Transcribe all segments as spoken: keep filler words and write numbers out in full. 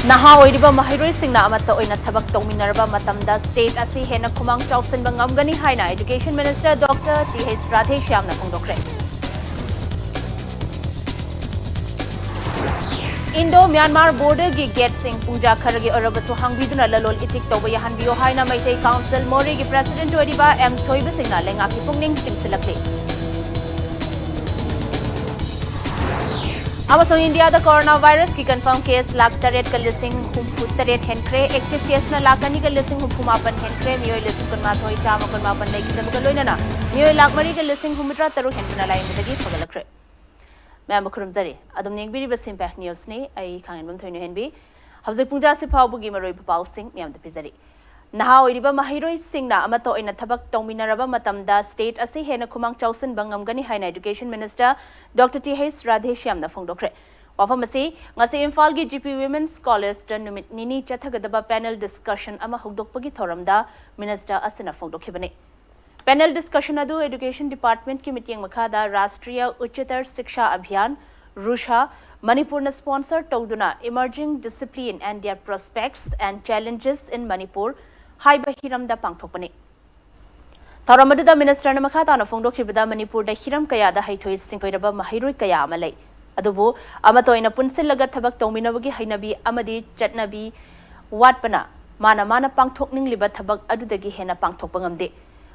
ꯅꯍꯥ ꯑꯣꯏꯔꯤꯕ ꯃꯍꯩꯔꯣꯏꯁꯤꯡꯅ ꯑꯃꯠꯇ ꯑꯣꯏꯅ ꯊꯕꯛ ꯇꯧꯃꯤꯟꯅꯔꯕ ꯃꯇꯝꯗ state ꯑꯁꯤ ꯍꯦꯟꯅ ꯈꯨꯃꯥꯡ ꯆꯥꯎꯁꯤꯟꯕ ꯉꯝꯒꯅꯤ ꯍꯥꯏꯅ Education Minister Doctor Th Radheshyamꯅ ꯐꯣꯡꯗꯣꯛꯈ꯭ꯔꯦ꯫ Indo Myanmar borderꯒꯤ gateꯁꯤꯡ ꯄꯨꯡꯖꯥ ꯈꯔꯒꯤ ꯑꯣꯏꯔꯕꯁꯨ ꯍꯥꯡꯕꯤꯗꯨꯅ ꯂꯂꯣꯟ ꯏꯇꯤꯛ ꯇꯧꯕ ꯌꯥꯍꯟꯕꯤꯌꯨ ꯍꯥꯏꯅ Meitei Council Moreꯒꯤ President ꯑꯣꯏꯔꯤꯕ M ꯊꯣꯏꯕꯁꯤꯡꯅ ꯂꯩꯉꯥꯛꯀꯤ ꯄꯨꯛꯅꯤꯡ ꯆꯤꯡꯁꯤꯜꯂꯛꯂꯤ꯫ ꯑꯃꯁꯨꯡ ꯏꯟꯗꯤꯌꯥꯗ ꯀꯣꯔꯣꯅꯥ ꯚꯥꯏꯔꯁꯀꯤ confirm case ꯂꯥꯈ ꯇꯔꯦꯠꯀ ꯂꯤꯁꯤꯡ ꯍꯨꯝꯐꯨ ꯇꯔꯦꯠ ꯍꯦꯟꯈ꯭ꯔꯦ꯫ Active caseꯅ ꯂꯥꯈ ꯑꯅꯤꯒ ꯂꯤꯁꯤꯡ ꯍꯨꯝꯐꯨ ꯃꯥꯄꯟ ꯍꯦꯟꯈ꯭ꯔꯦ꯫ ꯃꯤꯑꯣꯏ ꯂꯤꯁꯤꯡ ꯀꯨꯟꯃꯥꯊꯣꯏ ꯆꯥꯝꯃ ꯀꯨꯟꯃꯥꯄꯟ ꯂꯩꯈꯤꯗꯕꯒ ꯂꯣꯏꯅꯅ ꯃꯤꯑꯣꯏ ꯂꯥꯈ ꯃꯔꯤꯒ ꯂꯤꯁꯤꯡ ꯍꯨꯝꯐꯨꯇꯔꯥ ꯇꯔꯨꯛ ꯍꯦꯟꯕꯅ ꯂꯥꯌꯦꯡꯕꯗꯒꯤ ꯐꯒꯠꯂꯛꯈ꯭ꯔꯦ꯫ ꯃꯌꯥꯝꯕꯨ ꯈꯨꯔꯨꯝꯖꯔꯤ꯫ ꯑꯗꯨꯝ ꯌꯦꯡꯕꯤꯔꯤꯕꯁꯤ Impact Newsꯅꯤ꯫ ꯑꯩ ꯈꯥꯡꯍꯦꯟꯕꯝ ꯊꯣꯏꯅꯍꯦꯟꯕꯤ꯫ ꯍꯧꯖꯤꯛ ꯄꯨꯡ ꯇꯔꯥꯁꯤ ꯐꯥꯎꯕꯒꯤ ꯃꯔꯨꯑꯣꯏꯕ ꯄꯥꯎꯁꯤꯡ ꯃꯌꯥꯝꯗ ꯄꯤꯖꯔꯤ꯫ ꯅꯍꯥ ꯑꯣꯏꯔꯤꯕ ꯃꯍꯩꯔꯣꯏꯁꯤꯡꯅ ꯑꯃꯠꯇ ꯑꯣꯏꯅ ꯊꯕꯛ ꯇꯧꯃꯤꯟꯅꯔꯕ ꯃꯇꯝꯗ state ꯑꯁꯤ ꯍꯦꯟꯅ ꯈꯨꯃꯥꯡ ꯆꯥꯎꯁꯤꯟꯕ ꯉꯝꯒꯅꯤ ꯍꯥꯏꯅ Education Minister Doctor Th Radheshyamꯅ ꯐꯣꯡꯗꯣꯛꯈ꯭ꯔꯦ꯫ ꯋꯥꯐꯝ ꯑꯁꯤ ꯉꯁꯤ ꯏꯝꯐꯥꯜꯒꯤ G P Women's Collegeꯇ ꯅꯨꯃꯤꯠ ꯅꯤꯅꯤ ꯆꯠꯊꯒꯗꯕ panel discussion ꯑꯃ ꯍꯧꯗꯣꯛꯄꯒꯤ ꯊꯧꯔꯝꯗ Minister ꯑꯁꯤꯅ ꯐꯣꯡꯗꯣꯛꯈꯤꯕꯅꯤ꯫ Panel discussion ꯑꯗꯨ Education Departmentꯀꯤ ꯃꯤꯠꯌꯦꯡ ꯃꯈꯥꯗ ꯔꯥꯁꯇ꯭ꯔꯤꯌ ꯎꯆꯆꯇꯔ ꯁꯤꯛꯁꯥ ꯑꯚꯤꯌꯥꯟ, ꯔꯨꯁꯥ, ꯃꯅꯤꯄꯨꯔꯅ sponsor ꯇꯧꯗꯨꯅ Emerging Discipline and Their Prospects and Challenges in Manipur ꯍꯥꯏꯕ ꯍꯤꯔꯝꯗ ꯄꯥꯡꯊꯣꯛꯄꯅꯤ꯫ ꯊꯧꯔꯝ ꯑꯗꯨꯗ Ministerꯅ ꯃꯈꯥ ꯇꯥꯅ ꯐꯣꯡꯗꯣꯛꯈꯤꯕꯗ, ꯃꯅꯤꯄꯨꯔꯗ ꯍꯤꯔꯝ ꯀꯌꯥꯗ ꯍꯩꯊꯣꯏ ꯁꯤꯡꯊꯣꯏꯔꯕ ꯃꯍꯩꯔꯣꯏ ꯀꯌꯥ ꯑꯃ ꯂꯩ꯫ ꯑꯗꯨꯕꯨ ꯑꯃꯠꯇ ꯑꯣꯏꯅ ꯄꯨꯟꯁꯤꯜꯂꯒ ꯊꯕꯛ ꯇꯧꯃꯤꯟꯅꯕꯒꯤ ꯍꯩꯅꯕꯤ ꯑꯃꯗꯤ ꯆꯠꯅꯕꯤ ꯋꯥꯠꯄꯅ ꯃꯥꯅ ꯃꯥꯅ ꯄꯥꯡꯊꯣꯛꯅꯤꯡꯂꯤꯕ ꯊꯕꯛ ꯑꯗꯨꯗꯒꯤ ꯍꯦꯟꯅ ꯄꯥꯡꯊꯣꯛꯄ ꯉꯝꯗꯦ꯫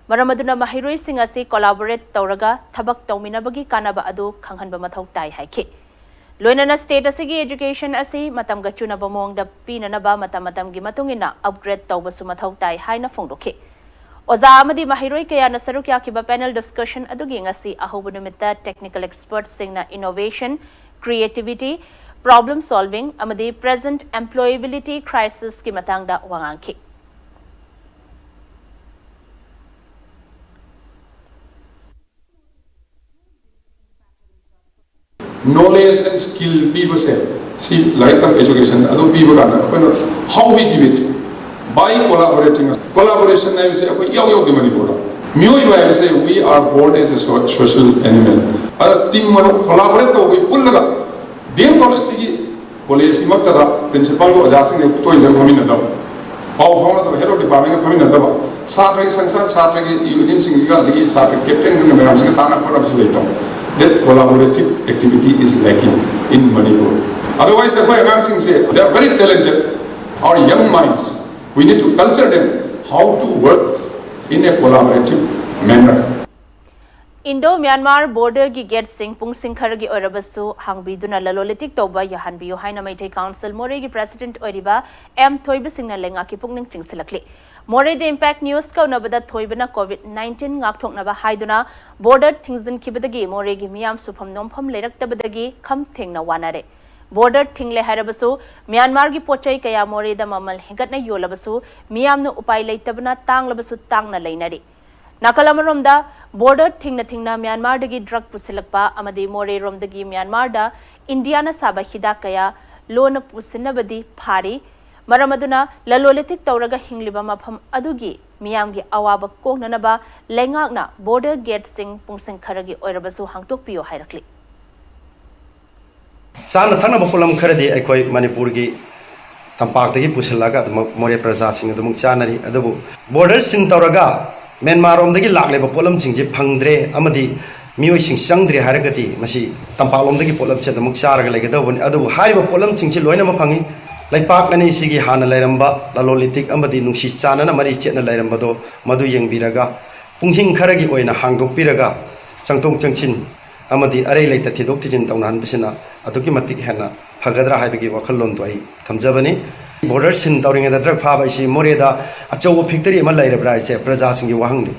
ꯃꯔꯝ ꯑꯗꯨꯅ ꯃꯍꯩꯔꯣꯏꯁꯤꯡ ꯑꯁꯤ collaborate ꯇꯧꯔꯒ ꯊꯕꯛ ꯇꯧꯃꯤꯟꯅꯕꯒꯤ ꯀꯥꯟꯅꯕ ꯑꯗꯨ ꯈꯪꯍꯟꯕ ꯃꯊꯧ ꯇꯥꯏ ꯍꯥꯏꯈꯤ꯫ ꯂꯣꯏꯅꯅ state ꯑꯁꯤꯒꯤ education ꯑꯁꯤ ꯃꯇꯝꯒ ꯆꯨꯅꯕ ꯃꯑꯣꯡꯗ ꯄꯤꯅꯅꯕ ꯃꯇꯝ ꯃꯇꯝꯒꯤ ꯃꯇꯨꯡ ꯏꯟꯅ upgrade ꯇꯧꯕꯁꯨ ꯃꯊꯧ ꯇꯥꯏ ꯍꯥꯏꯅ ꯐꯣꯡꯗꯣꯛꯈꯤ꯫ ꯑꯣꯖꯥ ꯑꯃꯗꯤ ꯃꯍꯩꯔꯣꯏ ꯀꯌꯥꯅ ꯁꯔꯨꯛ ꯌꯥꯈꯤꯕ panel discussion ꯑꯗꯨꯒꯤ ꯉꯁꯤ ꯑꯍꯧꯕ ꯅꯨꯃꯤꯠꯇ technical expertꯁꯤꯡꯅ innovation, creativity, problem solving ꯑꯃꯗꯤ present employability crisisꯀꯤ ꯃꯇꯥꯡꯗ ꯋꯥ ꯉꯥꯡꯈꯤ꯫ Knowledge and skill ꯄꯤꯕꯁꯦ, ꯁꯤ ꯂꯥꯏꯔꯤꯛ ꯇꯝꯕ education ꯑꯗꯨ ꯄꯤꯕ ꯀꯥꯟꯗ ꯑꯩꯈꯣꯏꯅ how we give it, by collaborating. Collaboration ꯍꯥꯏꯕꯁꯦ ꯑꯩꯈꯣꯏ ꯏꯌꯥꯎ ꯌꯥꯎꯗꯦ ꯃꯅꯤꯄꯨꯔꯗ꯫ ꯃꯤꯑꯣꯏꯕ ꯍꯥꯏꯕꯁꯦ, we are born as a so- social animal. ꯑꯗ team ꯑꯃ collaborate ꯇꯧꯕꯒꯤ ꯄꯨꯜꯂꯒ D M Collegeꯁꯤꯒꯤ ꯀꯣꯂꯦꯖꯁꯤꯃꯛꯇꯗ ꯄ꯭ꯔꯤꯟꯁꯤꯄꯥꯜꯒ ꯑꯣꯖꯥꯁꯤꯡꯒ ꯇꯣꯏꯅ ꯐꯝꯃꯤꯟꯅꯗꯕ, ꯄꯥꯎ ꯐꯥꯎꯅꯗꯕ, ꯍꯦꯠ ꯑꯣꯐ ꯗꯤꯄꯥꯔꯠꯃꯦꯟꯒ ꯐꯝꯃꯤꯟꯅꯗꯕ, ꯁꯥꯇ꯭ꯔꯒꯤ ꯁꯪꯁꯊꯥꯟ, ꯁꯥꯇ꯭ꯔꯒꯤ ꯌꯨꯅꯤꯌꯟꯁꯤꯡꯁꯤꯒ ꯑꯗꯒꯤ ꯁꯥꯇ꯭ꯔ ꯀꯦꯞꯇꯦꯟꯒ ꯃꯌꯥꯝꯁꯤꯒ ꯇꯥꯟꯅ ꯈꯣꯠꯅꯕꯁꯤ ꯂꯩꯇꯕ꯫ That collaborative activity is lacking in Manipur. Otherwise ꯑꯩꯈꯣꯏ ꯑꯉꯥꯡꯁꯤꯡꯁꯦ, they are very talented, our young minds, we need to culture them how to work in a collaborative manner. Indo Myanmar ꯕꯣꯔꯗꯔꯒꯤ ꯒꯦꯠꯁꯤꯡ ꯄꯨꯡꯁꯤꯡ ꯈꯔꯒꯤ ꯑꯣꯏꯔꯕꯁꯨ ꯍꯥꯡꯕꯤꯗꯨꯅ ꯂꯂꯣꯟ ꯏꯇꯤꯛ ꯇꯧꯕ ꯌꯥꯍꯟꯕꯤꯌꯨ ꯍꯥꯏꯅ ꯃꯩꯇꯩ ꯀꯥꯎꯟꯁꯤꯜ ꯃꯣꯔꯦꯒꯤ ꯄ꯭ꯔꯦꯁꯤꯗꯦꯟꯠ ꯑꯣꯏꯔꯤꯕ ꯑꯦꯝ ꯊꯣꯏꯕ ꯁꯤꯡꯅ ꯂꯩꯉꯥꯛꯀꯤ ꯄꯨꯛꯅꯤꯡ ꯆꯤꯡꯁꯤꯜꯂꯛꯂꯤ꯫ ꯃꯣꯔꯦꯗ ꯏꯝꯄꯦꯛ ꯅ꯭ꯌꯨꯁꯀ ꯎꯅꯕꯗ ꯊꯣꯏꯕꯅ ꯀꯣꯚꯤꯗ ꯅꯥꯏꯟꯇꯤꯟ ꯉꯥꯛꯊꯣꯛꯅꯕ ꯍꯥꯏꯗꯨꯅ ꯕꯣꯔꯗꯔ ꯊꯤꯡꯖꯤꯟꯈꯤꯕꯗꯒꯤ ꯃꯣꯔꯦꯒꯤ ꯃꯤꯌꯥꯝ ꯁꯨꯐꯝ ꯅꯣꯝꯐꯝ ꯂꯩꯔꯛꯇꯕꯗꯒꯤ ꯈꯝ ꯊꯦꯡꯅ ꯋꯥꯅꯔꯦ꯫ ꯕꯣꯔꯗꯔ ꯊꯤꯡꯂꯦ ꯍꯥꯏꯔꯕꯁꯨ ꯃ꯭ꯌꯥꯟꯃꯥꯔꯒꯤ ꯄꯣꯠ ꯆꯩ ꯀꯌꯥ ꯃꯣꯔꯦꯗ ꯃꯃꯜ ꯍꯦꯟꯒꯠꯅ ꯌꯣꯜꯂꯕꯁꯨ ꯃꯤꯌꯥꯝꯅ ꯎꯄꯥꯏ ꯂꯩꯇꯕꯅ ꯇꯥꯡꯂꯕꯁꯨ ꯇꯥꯡꯅ ꯂꯩꯅꯔꯤ꯫ ꯅꯥꯀꯜ ꯑꯃꯔꯣꯝꯗ ꯕꯣꯔꯗꯔ ꯊꯤꯡꯅ ꯊꯤꯡꯅ ꯃ꯭ꯌꯥꯟꯃꯥꯔꯗꯒꯤ ꯗ꯭ꯔꯒ ꯄꯨꯁꯤꯜꯂꯛꯄ ꯑꯃꯗꯤ ꯃꯣꯔꯦꯔꯣꯝꯗꯒꯤ ꯃ꯭ꯌꯥꯟꯃꯥꯔꯗ ꯏꯟꯗꯤꯌꯥꯅ ꯁꯥꯕ ꯍꯤꯗꯥꯛ ꯀꯌꯥ ꯂꯣꯟꯅ ꯄꯨꯁꯤꯟꯅꯕꯗꯤ ꯐꯥꯔꯤ꯫ ꯃꯔꯝ ꯑꯗꯨꯅ ꯂꯂꯣꯟ ꯏꯇꯤꯛ ꯇꯧꯔꯒ ꯍꯤꯡꯂꯤꯕ ꯃꯐꯝ ꯑꯗꯨꯒꯤ ꯃꯤꯌꯥꯝꯒꯤ ꯑꯋꯥꯕ ꯀꯣꯛꯅꯅꯕ ꯂꯩꯉꯥꯛꯅ ꯕꯣꯔꯗꯔ ꯒꯦꯠꯁꯤꯡ ꯄꯨꯡꯁꯤꯡ ꯈꯔꯒꯤ ꯑꯣꯏꯔꯕꯁꯨ ꯍꯥꯡꯗꯣꯛꯄꯤꯌꯨ ꯍꯥꯏꯔꯛꯂꯤ꯫ ꯆꯥꯅ ꯊꯛꯅꯕ ꯄꯣꯠꯂꯝ ꯈꯔꯗꯤ ꯑꯩꯈꯣꯏ ꯃꯅꯤꯄꯨꯔꯒꯤ ꯇꯝꯄꯥꯛꯇꯒꯤ ꯄꯨꯁꯤꯜꯂꯒ ꯑꯗꯨꯃꯛ ꯃꯣꯔꯦ ꯄ꯭ꯔꯖꯥꯁꯤꯡ ꯑꯗꯨꯃꯛ ꯆꯥꯅꯔꯤ꯫ ꯑꯗꯨꯕꯨ ꯕꯣꯔꯗꯔ ꯁꯤꯟ ꯇꯧꯔꯒ ꯃ꯭ꯌꯥꯟꯃꯥꯔꯔꯣꯝꯗꯒꯤ ꯂꯥꯛꯂꯤꯕ ꯄꯣꯠꯂꯝꯁꯤꯡꯁꯤ ꯐꯪꯗ꯭ꯔꯦ ꯑꯃꯗꯤ ꯃꯤꯑꯣꯏꯁꯤꯡ ꯆꯪꯗ꯭ꯔꯦ ꯍꯥꯏꯔꯒꯗꯤ ꯃꯁꯤ ꯇꯝꯄꯥꯛꯂꯣꯝꯗꯒꯤ ꯄꯣꯠꯂꯝꯁꯦ ꯑꯗꯨꯃꯛ ꯆꯥꯔꯒ ꯂꯩꯒꯗꯧꯕꯅꯤ꯫ ꯑꯗꯨꯕꯨ ꯍꯥꯏꯔꯤꯕ ꯄꯣꯠꯂꯝꯁꯤꯡꯁꯤ ꯂꯣꯏꯅꯃꯛ ꯐꯪꯏ꯫ ꯂꯩꯄꯥꯛ ꯑꯅꯤꯁꯤꯒꯤ ꯍꯥꯟꯅ ꯂꯩꯔꯝꯕ ꯂꯂꯣꯟ ꯏꯇꯤꯛ ꯑꯃꯗꯤ ꯅꯨꯡꯁꯤ ꯆꯥꯟꯅꯅ ꯃꯔꯤ ꯆꯦꯠꯅ ꯂꯩꯔꯝꯕꯗꯣ ꯃꯗꯨ ꯌꯦꯡꯕꯤꯔꯒ ꯄꯨꯡꯁꯤꯡ ꯈꯔꯒꯤ ꯑꯣꯏꯅ ꯍꯥꯡꯗꯣꯛꯄꯤꯔꯒ ꯆꯪꯊꯣꯛ ꯆꯪꯁꯤꯟ ꯑꯃꯗꯤ ꯑꯔꯩ ꯂꯩꯇ ꯊꯤꯗꯣꯛ ꯊꯤꯖꯤꯟ ꯇꯧꯅꯍꯟꯕꯁꯤꯅ ꯑꯗꯨꯛꯀꯤ ꯃꯇꯤꯛ ꯍꯦꯟꯅ ꯐꯒꯗ꯭ꯔꯥ ꯍꯥꯏꯕꯒꯤ ꯋꯥꯈꯜꯂꯣꯟꯗꯨ ꯑꯩ ꯊꯝꯖꯕꯅꯤ꯫ ꯕꯣꯔꯗꯔ ꯁꯤꯟ ꯇꯧꯔꯤꯉꯩꯗ ꯗ꯭ꯔꯒ ꯐꯥꯕ ꯍꯥꯏꯁꯤ ꯃꯣꯔꯦꯗ ꯑꯆꯧꯕ ꯐꯦꯛꯇꯔꯤ ꯑꯃ ꯂꯩꯔꯕ꯭ꯔꯥ ꯍꯥꯏꯁꯦ ꯄ꯭ꯔꯖꯥꯁꯤꯡꯒꯤ ꯋꯥꯍꯪꯅꯤ꯫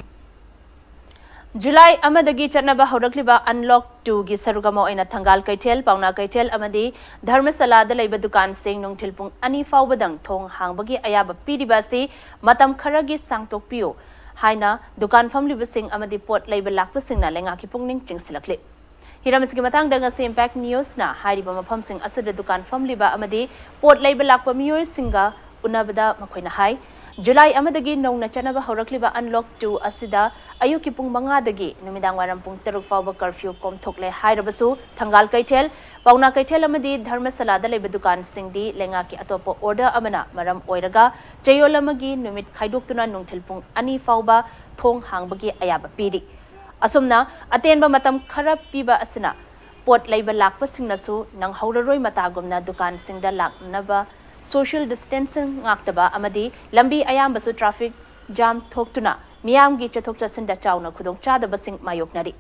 ꯖꯨꯂꯥꯏ ꯑꯃꯗꯒꯤ ꯆꯠꯅꯕ ꯍꯧꯔꯛꯂꯤꯕ ꯑꯟꯂꯣꯛ ꯇꯨꯒꯤ ꯁꯔꯨꯛ ꯑꯃ ꯑꯣꯏꯅ ꯊꯪꯒꯥꯜ ꯀꯩꯊꯦꯜ, ꯄꯥꯎꯅꯥ ꯀꯩꯊꯦꯜ ꯑꯃꯗꯤ ꯙꯔꯃꯁꯥꯂꯥꯗ ꯂꯩꯕ ꯗꯨꯀꯥꯟꯁꯤꯡ ꯅꯨꯡꯊꯤꯜ ꯄꯨꯡ ꯑꯅꯤ ꯐꯥꯎꯕꯗꯪ ꯊꯣꯡ ꯍꯥꯡꯕꯒꯤ ꯑꯌꯥꯕ ꯄꯤꯔꯤꯕ ꯑꯁꯤ ꯃꯇꯝ ꯈꯔꯒꯤ ꯁꯥꯡꯗꯣꯛꯄꯤꯌꯨ ꯍꯥꯏꯅ ꯗꯨꯀꯥꯟ ꯐꯝꯂꯤꯕꯁꯤꯡ ꯑꯃꯗꯤ ꯄꯣꯠ ꯂꯩꯕ ꯂꯥꯛꯄꯁꯤꯡꯅ ꯂꯩꯉꯥꯛꯀꯤ ꯄꯨꯛꯅꯤꯡ ꯆꯤꯡꯁꯤꯜꯂꯛꯂꯤ꯫ ꯍꯤꯔꯝ ꯑꯁꯤꯒꯤ ꯃꯇꯥꯡꯗ ꯉꯁꯤ ꯏꯝꯄꯦꯛ ꯅ꯭ꯌꯨꯁꯅ ꯍꯥꯏꯔꯤꯕ ꯃꯐꯝꯁꯤꯡ ꯑꯁꯤꯗ ꯗꯨꯀꯥꯟ ꯐꯝꯂꯤꯕ ꯑꯃꯗꯤ ꯄꯣꯠ ꯂꯩꯕ ꯂꯥꯛꯄ ꯃꯤꯑꯣꯏꯁꯤꯡꯒ ꯎꯅꯕꯗ ꯃꯈꯣꯏꯅ ꯍꯥꯏ, ꯖꯨꯂꯥꯏ ꯑꯃꯗꯒꯤ ꯅꯧꯅ ꯆꯠꯅꯕ ꯍꯧꯔꯛꯂꯤꯕ Unlock two ꯑꯁꯤꯗ ꯑꯌꯨꯛꯀꯤ ꯄꯨꯡ ꯃꯉꯥꯗꯒꯤ ꯅꯨꯃꯤꯗꯥꯡ ꯋꯥꯏꯔꯝ ꯄꯨꯡ ꯇꯔꯨꯛ ꯐꯥꯎꯕ curfew ꯀꯣꯝꯊꯣꯛꯂꯦ ꯍꯥꯏꯔꯕꯁꯨ, ꯊꯪꯒꯥꯜ ꯀꯩꯊꯦꯜ, ꯄꯥꯎꯅꯥ ꯀꯩꯊꯦꯜ ꯑꯃꯗꯤ ꯙꯔꯃꯁꯥꯂꯥꯗ ꯂꯩꯕ ꯗꯨꯀꯥꯟꯁꯤꯡꯗꯤ ꯂꯩꯉꯥꯛꯀꯤ ꯑꯇꯣꯞꯄ order ꯑꯃꯅ ꯃꯔꯝ ꯑꯣꯏꯔꯒ ꯆꯌꯣꯜ ꯑꯃꯒꯤ ꯅꯨꯃꯤꯠ ꯈꯥꯏꯗꯣꯛꯇꯨꯅ ꯅꯨꯡꯊꯤꯜ ꯄꯨꯡ ꯑꯅꯤ ꯐꯥꯎꯕ ꯊꯣꯡ ꯍꯥꯡꯕꯒꯤ ꯑꯌꯥꯕ ꯄꯤꯔꯤ꯫ ꯑꯁꯨꯝꯅ ꯑꯇꯦꯟꯕ ꯃꯇꯝ ꯈꯔ ꯄꯤꯕ ꯑꯁꯤꯅ ꯄꯣꯠ ꯂꯩꯕ ꯂꯥꯛꯄꯁꯤꯡꯅꯁꯨ ꯅꯪꯍꯧꯔꯔꯣꯏ ꯃꯇꯥꯒꯨꯝꯅ ꯗꯨꯀꯥꯟꯁꯤꯡꯗ ꯂꯥꯛꯅꯕ, social distancing ꯉꯥꯛꯇꯕ ꯑꯃꯗꯤ ꯂꯝꯕꯤ ꯑꯌꯥꯝꯕꯁꯨ traffic jam ꯊꯣꯛꯇꯨꯅ ꯃꯤꯌꯥꯝꯒꯤ ꯆꯠꯊꯣꯛ ꯆꯠꯁꯤꯟꯗ ꯆꯥꯎꯅ ꯈꯨꯗꯣꯡꯆꯥꯗꯕꯁꯤꯡ ꯃꯥꯌꯣꯛꯅꯔꯤ꯫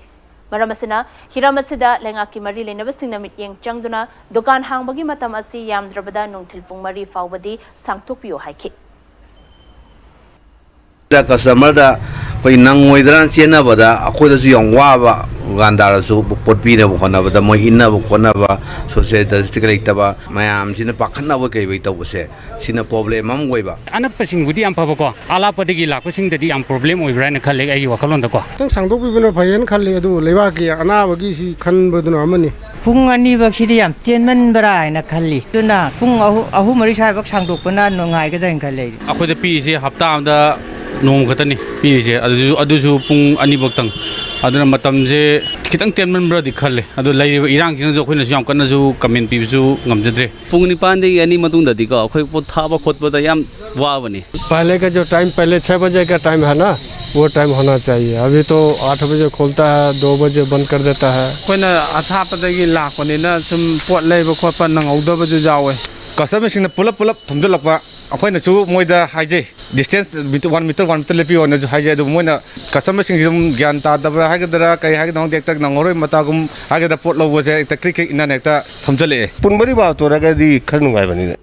ꯃꯔꯝ ꯑꯁꯤꯅ ꯍꯤꯔꯝ ꯑꯁꯤꯗ ꯂꯩꯉꯥꯛꯀꯤ ꯃꯔꯤ ꯂꯩꯅꯕꯁꯤꯡꯅ ꯃꯤꯠꯌꯦꯡ ꯆꯪꯗꯨꯅ ꯗꯨꯀꯥꯟ ꯍꯥꯡꯕꯒꯤ ꯃꯇꯝ ꯑꯁꯤ ꯌꯥꯝꯗ꯭ꯔꯕꯗ ꯅꯨꯡꯊꯤꯜ ꯄꯨꯡ ꯃꯔꯤ ꯐꯥꯎꯕꯗꯤ ꯁꯥꯡꯗꯣꯛꯄꯤꯌꯨ ꯍꯥꯏꯈꯤ꯫ ꯀꯁꯇꯃꯔꯗ ꯑꯩꯈꯣꯏ ꯅꯪꯉꯣꯏꯗ꯭ꯔꯥꯅ ꯆꯦꯟꯅꯕꯗ ꯑꯩꯈꯣꯏꯗꯁꯨ ꯌꯥꯝ ꯋꯥꯕ, ꯗꯨꯀꯥꯟꯗꯥꯔꯁꯨ ꯄꯣꯠ ꯄꯤꯅꯕ ꯍꯣꯠꯅꯕꯗ ꯃꯣꯏ ꯏꯟꯅꯕ ꯈꯣꯠꯅꯕ, social distance ꯂꯩꯇꯕ, ꯃꯌꯥꯝꯁꯤꯅ ꯄꯥꯈꯠꯅꯕ ꯀꯩ ꯇꯧꯕꯁꯦ, ꯁꯤꯅ problem ꯑꯃ ꯑꯣꯏꯕ꯫ ꯑꯅꯛꯄꯁꯤꯡꯕꯨꯗꯤ ꯌꯥꯝ ꯐꯕꯀꯣ, ꯑꯥ ꯂꯥꯞꯄꯗꯒꯤ ꯂꯥꯛꯄꯁꯤꯡꯗꯗꯤ ꯌꯥꯝ problem ꯑꯣꯏꯕ꯭ꯔꯥ ꯍꯥꯏꯅ ꯈꯜꯂꯦ ꯑꯩꯒꯤ ꯋꯥꯈꯜꯂꯣꯟꯗꯀꯣ꯫ ꯈꯤꯇꯪ ꯁꯥꯡꯗꯣꯛꯄꯤꯕꯅ ꯐꯩꯌꯦꯅ ꯈꯜꯂꯤ꯫ ꯑꯗꯨ ꯂꯩꯕꯥꯛꯀꯤ ꯑꯅꯥꯕꯒꯤ ꯁꯤ ꯈꯟꯕꯗꯨꯅ ꯑꯃꯅꯤ꯫ ꯄꯨꯡ ꯑꯅꯤꯕꯛꯁꯤꯗꯤ ꯌꯥꯝ ꯇꯦꯟꯃꯟꯕ꯭ꯔꯥ ꯍꯥꯏꯅ ꯈꯜꯂꯤ꯫ ꯑꯗꯨꯅ ꯄꯨꯡ ꯑꯍꯨꯝ, ꯑꯍꯨꯝ ꯃꯔꯤ ꯁ꯭ꯋꯥꯏꯐꯥꯎ ꯁꯥꯡꯗꯣꯛꯄꯅ ꯅꯨꯡꯉꯥꯏꯒꯗ꯭ꯔꯥ ꯍꯥꯏꯅ ꯈꯜꯂꯦ ꯑꯩꯗꯤ꯫ ꯑꯩꯈꯣꯏꯗ ꯄꯤꯔꯤꯁꯦ ꯍꯞꯇꯥ ꯑꯃꯗ ꯅꯣꯡꯃ ꯈꯛꯇꯅꯤ ꯄꯤꯔꯤꯁꯦ, ꯑꯗꯨꯁꯨ ꯑꯗꯨꯁꯨ ꯄꯨꯡ ꯑꯅꯤꯕꯛꯇꯪ꯫ ꯑꯗꯨꯅ ꯃꯇꯝꯁꯦ ꯈꯤꯇꯪ ꯇꯦꯟꯃꯟꯕ꯭ꯔꯗꯤ ꯈꯜꯂꯦ꯫ ꯑꯗꯣ ꯂꯩꯔꯤꯕ ꯏꯔꯥꯡꯁꯤꯅꯁꯨ ꯑꯩꯈꯣꯏꯅꯁꯨ ꯌꯥꯝ ꯀꯟꯅꯁꯨ comment ꯄꯤꯕꯁꯨ ꯉꯝꯖꯗ꯭ꯔꯦ꯫ ꯄꯨꯡ ꯅꯤꯄꯥꯟꯗꯒꯤ ꯑꯅꯤ ꯃꯇꯨꯡꯗꯗꯤꯀꯣ, ꯑꯩꯈꯣꯏ ꯄꯣꯠ ꯊꯥꯕ ꯈꯣꯠꯄꯗ ꯌꯥꯝ ꯋꯥꯕꯅꯤ꯫ पहले का जो टाइम, पहले छः बजे का टाइम है ना, वो टाइम होना चाहिए। अभी तो आठ बजे खोलता है, दो बजे बंद कर देता है। ꯑꯩꯈꯣꯏꯅ ꯑꯊꯥꯞꯄꯗꯒꯤ ꯂꯥꯛꯄꯅꯤꯅ ꯁꯨꯝ ꯄꯣꯠ ꯂꯩꯕ ꯈꯣꯠꯄ ꯅꯪꯍꯧꯗꯕꯁꯨ ꯌꯥꯎꯋꯦ꯫ ꯀꯁꯇꯃꯔꯁꯤꯡꯅ ꯄꯨꯂꯞ ꯄꯨꯂꯞ ꯊꯣꯝꯖꯤꯜꯂꯛꯄ, ꯑꯩꯈꯣꯏꯅꯁꯨ ꯃꯣꯏꯗ ꯍꯥꯏꯖꯩ, distance meter, one meter, one meter ꯂꯦꯞꯄꯤꯌꯣꯅꯁꯨ ꯍꯥꯏꯖꯩ꯫ ꯑꯗꯨꯕꯨ ꯃꯣꯏꯅ ꯀꯁꯇꯃꯔꯁꯤꯡꯁꯤ ꯑꯗꯨꯝ ꯒ꯭ꯌꯥꯟ ꯇꯥꯗꯕ꯭ꯔꯥ ꯍꯥꯏꯒꯗ꯭ꯔꯥ, ꯀꯩ ꯍꯥꯏꯒꯗ꯭ꯔꯥ ꯈꯪꯗꯦ, ꯍꯦꯛꯇ ꯅꯪꯍꯧꯔꯣꯏ ꯃꯇꯥꯒꯨꯝ ꯍꯥꯏꯒꯗ꯭ꯔꯥ, ꯄꯣꯠ ꯂꯧꯕꯁꯦ ꯍꯦꯛꯇ ꯀ꯭ꯔꯤꯛ ꯀ꯭ꯔꯤꯛ ꯏꯟꯅꯅ ꯍꯦꯛꯇ ꯊꯣꯝꯖꯤꯜꯂꯛꯑꯦ꯫ ꯄꯨꯡ ꯃꯔꯤ ꯐꯥꯎ ꯇꯧꯔꯒꯗꯤ ꯈꯔ ꯅꯨꯡꯉꯥꯏꯕꯅꯤꯅꯦ꯫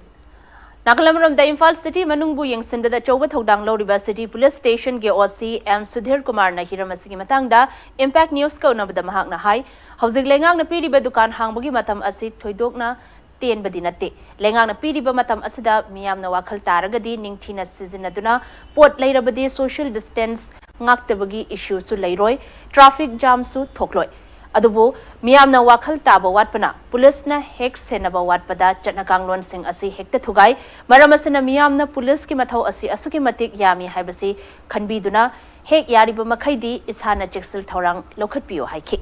ꯅꯥꯀꯜ ꯑꯃꯔꯣꯝꯗ ꯏꯝꯐꯥꯜ city ꯃꯅꯨꯡꯕꯨ ꯌꯦꯡꯁꯤꯟꯕꯗ ꯑꯆꯧꯕ ꯊꯧꯗꯥꯡ ꯂꯧꯔꯤꯕ city police stationꯒꯤ OC M Sudhir ꯀꯨꯃꯥꯔꯅ ꯍꯤꯔꯝ ꯑꯁꯤꯒꯤ ꯃꯇꯥꯡꯗ Impact Newsꯀ ꯎꯅꯕꯗ ꯃꯍꯥꯛꯅ ꯍꯥꯏ, ꯍꯧꯖꯤꯛ ꯂꯩꯉꯥꯛꯅ ꯄꯤꯔꯤꯕ ꯗꯨꯀꯥꯟ ꯍꯥꯡꯕꯒꯤ ꯃꯇꯝ ꯑꯁꯤ ꯊꯣꯏꯗꯣꯛꯅ ꯇꯦꯟꯕꯗꯤ ꯅꯠꯇꯦ꯫ ꯂꯩꯉꯥꯛꯅ ꯄꯤꯔꯤꯕ ꯃꯇꯝ ꯑꯁꯤꯗ ꯃꯤꯌꯥꯝꯅ ꯋꯥꯈꯜ ꯇꯥꯔꯒꯗꯤ ꯅꯤꯡꯊꯤꯅ ꯁꯤꯖꯤꯟꯅꯗꯨꯅ ꯄꯣꯠ ꯂꯩꯔꯕꯗꯤ social distance ꯉꯥꯛꯇꯕꯒꯤ issueꯁꯨ ꯂꯩꯔꯣꯏ, traffic jamꯁꯨ ꯊꯣꯛꯂꯣꯏ꯫ ꯑꯗꯨꯕꯨ ꯃꯤꯌꯥꯝꯅ ꯋꯥꯈꯜ ꯇꯥꯕ ꯋꯥꯠꯄꯅ ꯄꯨꯂꯤꯁꯅ ꯍꯦꯛ ꯁꯦꯟꯅꯕ ꯋꯥꯠꯄꯗ ꯆꯠꯅ ꯀꯥꯡꯂꯣꯟꯁꯤꯡ ꯑꯁꯤ ꯍꯦꯛꯇ ꯊꯨꯒꯥꯏ꯫ ꯃꯔꯝ ꯑꯁꯤꯅ ꯃꯤꯌꯥꯝꯅ ꯄꯨꯂꯤꯁꯀꯤ ꯃꯊꯧ ꯑꯁꯤ ꯑꯁꯨꯛꯀꯤ ꯃꯇꯤꯛ ꯌꯥꯝꯃꯤ ꯍꯥꯏꯕꯁꯤ ꯈꯟꯕꯤꯗꯨꯅ ꯍꯦꯛ ꯌꯥꯔꯤꯕ ꯃꯈꯩꯗꯤ ꯏꯁꯥꯅ ꯆꯦꯛꯁꯤꯜ ꯊꯧꯔꯥꯡ ꯂꯧꯈꯠꯄꯤꯌꯨ ꯍꯥꯏꯈꯤ꯫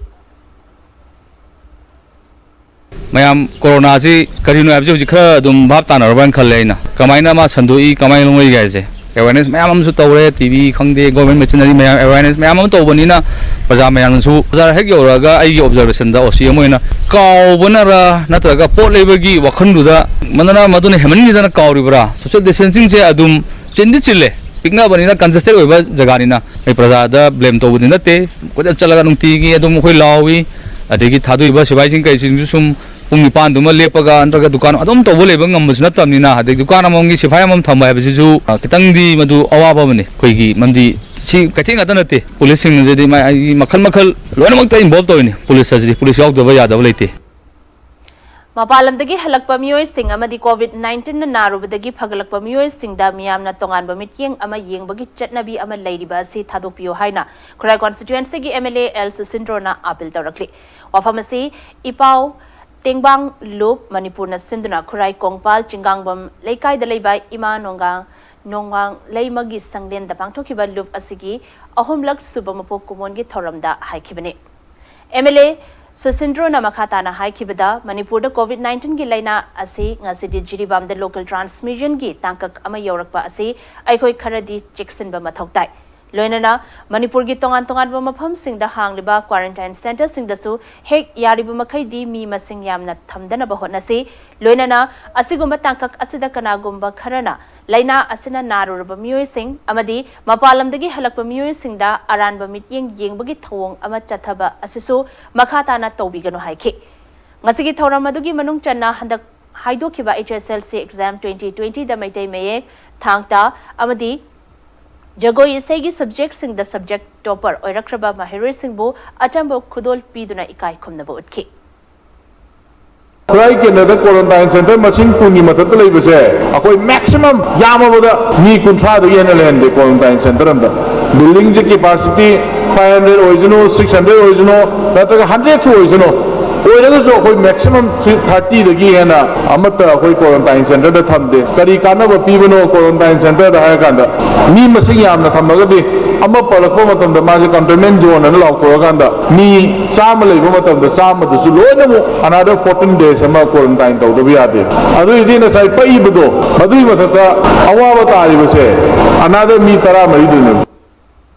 ꯃꯌꯥꯝ ꯀꯣꯔꯣꯅꯥꯁꯤ ꯀꯔꯤꯅꯣ ꯍꯥꯏꯕꯁꯤ ꯍꯧꯖꯤꯛ ꯈꯔ ꯑꯗꯨꯝ ꯚꯥꯞ ꯇꯥꯅꯔꯕ ꯍꯥꯏꯅ ꯈꯜꯂꯦ ꯑꯩꯅ꯫ ꯀꯃꯥꯏꯅ ꯃꯥ ꯁꯟꯗꯣꯛꯏ, ꯀꯃꯥꯏꯅ ꯂꯧꯅꯔꯤꯒꯦ ꯍꯥꯏꯁꯦ꯫ ꯑꯦꯋꯦꯔꯅꯦꯁ ꯃꯌꯥꯝ ꯑꯃꯁꯨ ꯇꯧꯔꯦ, ꯇꯤ ꯚꯤ ꯈꯪꯗꯦ, ꯒꯣꯔꯃꯦꯟ ꯃꯦꯆꯤꯅꯔꯤ ꯃꯌꯥꯝ ꯑꯦꯋꯦꯔꯅꯦꯁ ꯃꯌꯥꯝ ꯑꯃ ꯇꯧꯕꯅꯤꯅ ꯄ꯭ꯔꯖꯥ ꯃꯌꯥꯝꯅꯁꯨ ꯕꯖꯥꯔ ꯍꯦꯛ ꯌꯧꯔꯛꯑꯒ ꯑꯩꯒꯤ ꯑꯣꯕꯖꯔꯕꯦꯁꯟꯗ ꯑꯣ ꯁꯤ ꯑꯃ ꯑꯣꯏꯅ ꯀꯥꯎꯕꯅꯔ ꯅꯠꯇ꯭ꯔꯒ ꯄꯣꯠ ꯂꯩꯕꯒꯤ ꯋꯥꯈꯜꯗꯨꯗ ꯃꯗꯨꯅ ꯃꯗꯨꯅ ꯍꯦꯟꯃꯟꯈꯤꯗꯅ ꯀꯥꯎꯔꯤꯕ꯭ꯔꯥ? ꯁꯣꯁꯤꯌꯦꯜ ꯗꯤꯁꯇꯦꯟꯁꯤꯡꯁꯦ ꯑꯗꯨꯝ ꯆꯤꯟꯗꯤ ꯆꯤꯜꯂꯦ, ꯄꯤꯛꯅꯕꯅꯤꯅ ꯀꯟꯖꯦꯁꯇꯦꯠ ꯑꯣꯏꯕ ꯖꯒꯥꯅꯤꯅ ꯑꯩ ꯄ꯭ꯔꯖꯥꯗ ꯕ꯭ꯂꯦꯝ ꯇꯧꯕꯗꯤ ꯅꯠꯇꯦ꯫ ꯀꯣꯏꯆꯠ ꯆꯠꯂꯒ ꯅꯨꯡꯇꯤꯒꯤ ꯑꯗꯨꯝ ꯑꯩꯈꯣꯏ ꯂꯥꯎꯏ, ꯑꯗꯒꯤ ꯊꯥꯗꯣꯛꯏꯕ ꯁꯤꯐꯥꯏꯁꯤꯡ ꯀꯩꯁꯤꯡꯁꯨ ꯁꯨꯝ ꯄꯨꯡ ꯅꯤꯄꯥꯟꯗꯨꯃ ꯂꯦꯞꯄꯒ ꯅꯠꯇ꯭ꯔꯒ ꯗꯨꯀꯥꯟ ꯑꯗꯨꯝ ꯇꯧꯕ ꯂꯩꯕ ꯉꯝꯕꯁꯨ ꯅꯠꯇꯕꯅꯤꯅ, ꯑꯗꯩ ꯗꯨꯀꯥꯟ ꯑꯃꯃꯝꯒꯤ ꯁꯤꯐꯥꯏ ꯑꯃꯃꯝ ꯊꯝꯕ ꯍꯥꯏꯕꯁꯤꯁꯨ ꯑ, ꯈꯤꯇꯪꯗꯤ ꯃꯗꯨ ꯑꯋꯥꯕ ꯑꯃꯅꯤ꯫ ꯑꯩꯈꯣꯏꯒꯤ ꯃꯔꯝꯗꯤ ꯁꯤ ꯀꯩꯊꯦꯜ ꯉꯥꯛꯇ ꯅꯠꯇꯦ, ꯄꯨꯂꯤꯁꯁꯤꯡ ꯑꯁꯤꯗꯤ ꯃꯥ- ꯑꯩ ꯃꯈꯜ ꯃꯈꯜ ꯂꯣꯏꯅꯃꯛꯇ ꯏꯟꯚꯣꯜꯕ ꯇꯧꯔꯤꯅꯤ꯫ ꯄꯨꯂꯤꯁ ꯑꯁꯤꯗꯤ ꯄꯨꯂꯤꯁ ꯌꯥꯎꯗꯕ ꯌꯥꯗꯕ ꯂꯩꯇꯦ꯫ ꯃꯄꯥꯟ ꯂꯝꯗꯒꯤ ꯍꯜꯂꯛꯄ ꯃꯤꯑꯣꯏꯁꯤꯡ ꯑꯃꯗꯤ ꯀꯣꯚꯤꯗ ꯅꯥꯏꯟꯇꯤꯟꯅ ꯅꯥꯔꯨꯕꯗꯒꯤ ꯐꯒꯠꯂꯛꯄ ꯃꯤꯑꯣꯏꯁꯤꯡꯗ ꯃꯤꯌꯥꯝꯅ ꯇꯣꯉꯥꯟꯕ ꯃꯤꯠꯌꯦꯡ ꯑꯃ ꯌꯦꯡꯕꯒꯤ ꯆꯠꯅꯕꯤ ꯑꯃ ꯂꯩꯔꯤꯕ ꯑꯁꯤ ꯊꯥꯗꯣꯛꯄꯤꯌꯨ ꯍꯥꯏꯅ ꯈꯨꯔꯥꯏ ꯀꯣꯟꯁꯇꯤꯇ꯭ꯋꯦꯟꯁꯤꯒꯤ ꯑꯦꯝ ꯑꯦꯜ ꯑꯦ ꯑꯦꯜ ꯁꯨꯁꯤꯟꯗ꯭ꯔꯣꯅ ꯑꯥꯄꯤꯜ ꯇꯧꯔꯛꯂꯤ꯫ ꯋꯥꯐꯝ ꯑꯁꯤ ꯏꯄꯥꯎ ꯇꯦꯡꯕꯥꯡ ꯂꯨꯞ ꯃꯅꯤꯄꯨꯔꯅ ꯁꯤꯟꯗꯨꯅ ꯈꯨꯔꯥꯏ ꯀꯣꯡꯄꯥꯜ ꯆꯤꯡꯒꯥꯡꯕꯝ ꯂꯩꯀꯥꯏꯗ ꯂꯩꯕ ꯏꯃꯥ ꯅꯣꯡꯒꯥꯡ ꯅꯣꯡꯉꯥꯡ ꯂꯩꯃꯒꯤ ꯁꯪꯂꯦꯟꯗ ꯄꯥꯡꯊꯣꯛꯈꯤꯕ ꯂꯨꯞ ꯑꯁꯤꯒꯤ ꯑꯍꯨꯝꯂꯛ ꯁꯨꯕ ꯃꯄꯣꯛ ꯀꯨꯝꯑꯣꯟꯒꯤ ꯊꯧꯔꯝꯗ ꯍꯥꯏꯈꯤꯕꯅꯤ꯫ ꯑꯦꯝ ꯑꯦꯜ ꯑꯦ ꯁꯨꯁꯤꯟꯗ꯭ꯔꯣꯅ ꯃꯈꯥ ꯇꯥꯅ ꯍꯥꯏꯈꯤꯕꯗ, ꯃꯅꯤꯄꯨꯔꯗ ꯀꯣꯚꯤꯗ ꯅꯥꯏꯟꯇꯤꯟꯒꯤ ꯂꯥꯏꯅꯥ ꯑꯁꯤ ꯉꯁꯤꯗꯤ ꯖꯤꯔꯤꯕꯥꯝꯗ ꯂꯣꯀꯦꯜ ꯇ꯭ꯔꯥꯟꯁꯃꯤꯁꯟꯒꯤ ꯇꯥꯡꯀꯛ ꯑꯃ ꯌꯧꯔꯛꯄ ꯑꯁꯤ ꯑꯩꯈꯣꯏ ꯈꯔꯗꯤ ꯆꯦꯛꯁꯤꯟꯕ ꯃꯊꯧ ꯇꯥꯏ꯫ ꯂꯣꯏꯅꯅ ꯃꯅꯤꯄꯨꯔꯒꯤ ꯇꯣꯉꯥꯟ ꯇꯣꯉꯥꯟꯕ ꯃꯐꯝꯁꯤꯡꯗ ꯍꯥꯡꯂꯤꯕ ꯀ꯭ꯋꯥꯔꯦꯟꯇꯥꯏꯟ ꯁꯦꯟꯇꯔꯁꯤꯡꯗꯁꯨ ꯍꯦꯛ ꯌꯥꯔꯤꯕ ꯃꯈꯩꯗꯤ ꯃꯤ ꯃꯁꯤꯡ ꯌꯥꯝꯅ ꯊꯝꯗꯅꯕ ꯍꯣꯠꯅꯁꯤ꯫ ꯂꯣꯏꯅꯅ ꯑꯁꯤꯒꯨꯝꯕ ꯇꯥꯡꯀꯛ ꯑꯁꯤꯗ ꯀꯅꯥꯒꯨꯝꯕ ꯈꯔꯅ ꯂꯥꯏꯅꯥ ꯑꯁꯤꯅ ꯅꯥꯔꯨꯔꯕ ꯃꯤꯑꯣꯏꯁꯤꯡ ꯑꯃꯗꯤ ꯃꯄꯥꯟ ꯂꯝꯗꯒꯤ ꯍꯜꯂꯛꯄ ꯃꯤꯑꯣꯏꯁꯤꯡꯗ ꯑꯔꯥꯟꯕ ꯃꯤꯠꯌꯦꯡ ꯌꯦꯡꯕꯒꯤ ꯊꯧꯑꯣꯡ ꯑꯃ ꯆꯠꯊꯕ ꯑꯁꯤꯁꯨ ꯃꯈꯥ ꯇꯥꯅ ꯇꯧꯕꯤꯒꯅꯨ ꯍꯥꯏꯈꯤ꯫ ꯉꯁꯤꯒꯤ ꯊꯧꯔꯝ ꯑꯗꯨꯒꯤ ꯃꯅꯨꯡ ꯆꯟꯅ ꯍꯟꯗꯛ ꯍꯥꯏꯗꯣꯛꯈꯤꯕ H S L C exam twenty ꯇ꯭ꯋꯦꯟꯇꯤꯗ ꯃꯩꯇꯩ ꯃꯌꯦꯛ, ꯊꯥꯡ ꯇꯥ ꯑꯃꯗꯤ ꯖꯒꯣꯏ ꯏꯁꯩꯒꯤ ꯁꯕꯖꯦꯛꯁꯤꯡꯗ ꯁꯕꯖꯦꯛ ꯇꯣꯄꯔ ꯑꯣꯏꯔꯛꯈ꯭ꯔꯕ ꯃꯍꯩꯔꯣꯏꯁꯤꯡꯕꯨ ꯑꯆꯝꯕ ꯈꯨꯗꯣꯜ ꯄꯤꯗꯨꯅ ꯏꯀꯥꯏ ꯈꯨꯝꯅꯕ ꯎꯠꯈꯤ꯫ ꯈꯨꯔꯥꯏ ꯀꯦꯟꯗ꯭ꯔꯗ ꯀ꯭ꯋꯥꯔꯦꯟꯇꯥꯏꯟ ꯁꯦꯟꯇꯔ ꯃꯁꯤꯡ ꯀꯨꯟꯒꯤ ꯃꯊꯛꯇ ꯂꯩꯕꯁꯦ ꯑꯩꯈꯣꯏ ꯃꯦꯛꯁꯤꯃꯝ ꯌꯥꯝꯃꯕꯗ ꯃꯤ ꯀꯨꯟꯊ꯭ꯔꯥꯗꯒꯤ ꯍꯦꯟꯅ ꯂꯩꯍꯟꯗꯦ ꯀ꯭ꯋꯥꯔꯦꯟꯇꯥꯏꯟ ꯁꯦꯟꯇꯔ ꯑꯝꯗ꯫ ꯕꯤꯜꯗꯤꯡꯁꯦ ꯀꯦꯄꯥꯁꯤꯇꯤ ꯐꯥꯏꯚ ꯍꯟꯗ꯭ꯔꯦꯗ ꯑꯣꯏꯁꯅꯨ, ꯁꯤꯛꯁ ꯍꯟꯗ꯭ꯔꯦꯗ ꯑꯣꯏꯁꯅꯨ, ꯅꯠꯇ꯭ꯔꯒ ꯍꯟꯗ꯭ꯔꯦꯗꯁꯨ ꯑꯣꯏꯁꯅꯨ, ꯑꯣꯏꯔꯒꯁꯨ ꯑꯩꯈꯣꯏ ꯃꯦꯛꯁꯤꯃꯝ ꯊꯥꯔꯇꯤꯗꯒꯤ ꯍꯦꯟꯅ ꯑꯃꯠꯇ ꯑꯩꯈꯣꯏ ꯀ꯭ꯋꯥꯔꯟꯇꯥꯏꯟ ꯁꯦꯟꯇꯔꯗ ꯊꯝꯗꯦ꯫ ꯀꯔꯤ ꯀꯥꯟꯅꯕ ꯄꯤꯕꯅꯣ ꯀ꯭ꯋꯥꯔꯟꯇꯥꯏꯟ ꯁꯦꯟꯇꯔꯗ ꯍꯥꯏꯔꯀꯥꯟꯗ, ꯃꯤ ꯃꯁꯤꯡ ꯌꯥꯝꯅ ꯊꯝꯃꯒꯗꯤ ꯑꯃ ꯄꯜꯂꯛꯄ ꯃꯇꯝꯗ ꯃꯥꯁꯦ ꯀꯟꯇꯦꯟꯃꯦꯟ ꯖꯣꯟ ꯑꯅ ꯂꯥꯎꯊꯣꯛꯑꯀꯥꯟꯗ ꯃꯤ ꯆꯥꯝꯃ ꯂꯩꯕ ꯃꯇꯝꯗ ꯆꯥꯝꯃꯗꯨꯁꯨ ꯂꯣꯏꯅꯃꯛ ꯑꯅꯥꯗꯔ ꯐꯣꯔꯇꯤꯟ ꯗꯦꯖ ꯑꯃ ꯀ꯭ꯋꯥꯔꯟꯇꯥꯏꯟ ꯇꯧꯗꯕ ꯌꯥꯗꯦ꯫ ꯑꯗꯨꯏꯗꯤ ꯉꯁꯥꯏ ꯄꯛꯏꯕꯗꯣ, ꯃꯗꯨꯒꯤ ꯃꯊꯛꯇ ꯑꯋꯥꯕ ꯇꯥꯔꯤꯕꯁꯦ ꯑꯅꯥꯗꯔ ꯃꯤ ꯇꯔꯥꯃꯔꯤꯗꯨꯅꯦꯕ꯫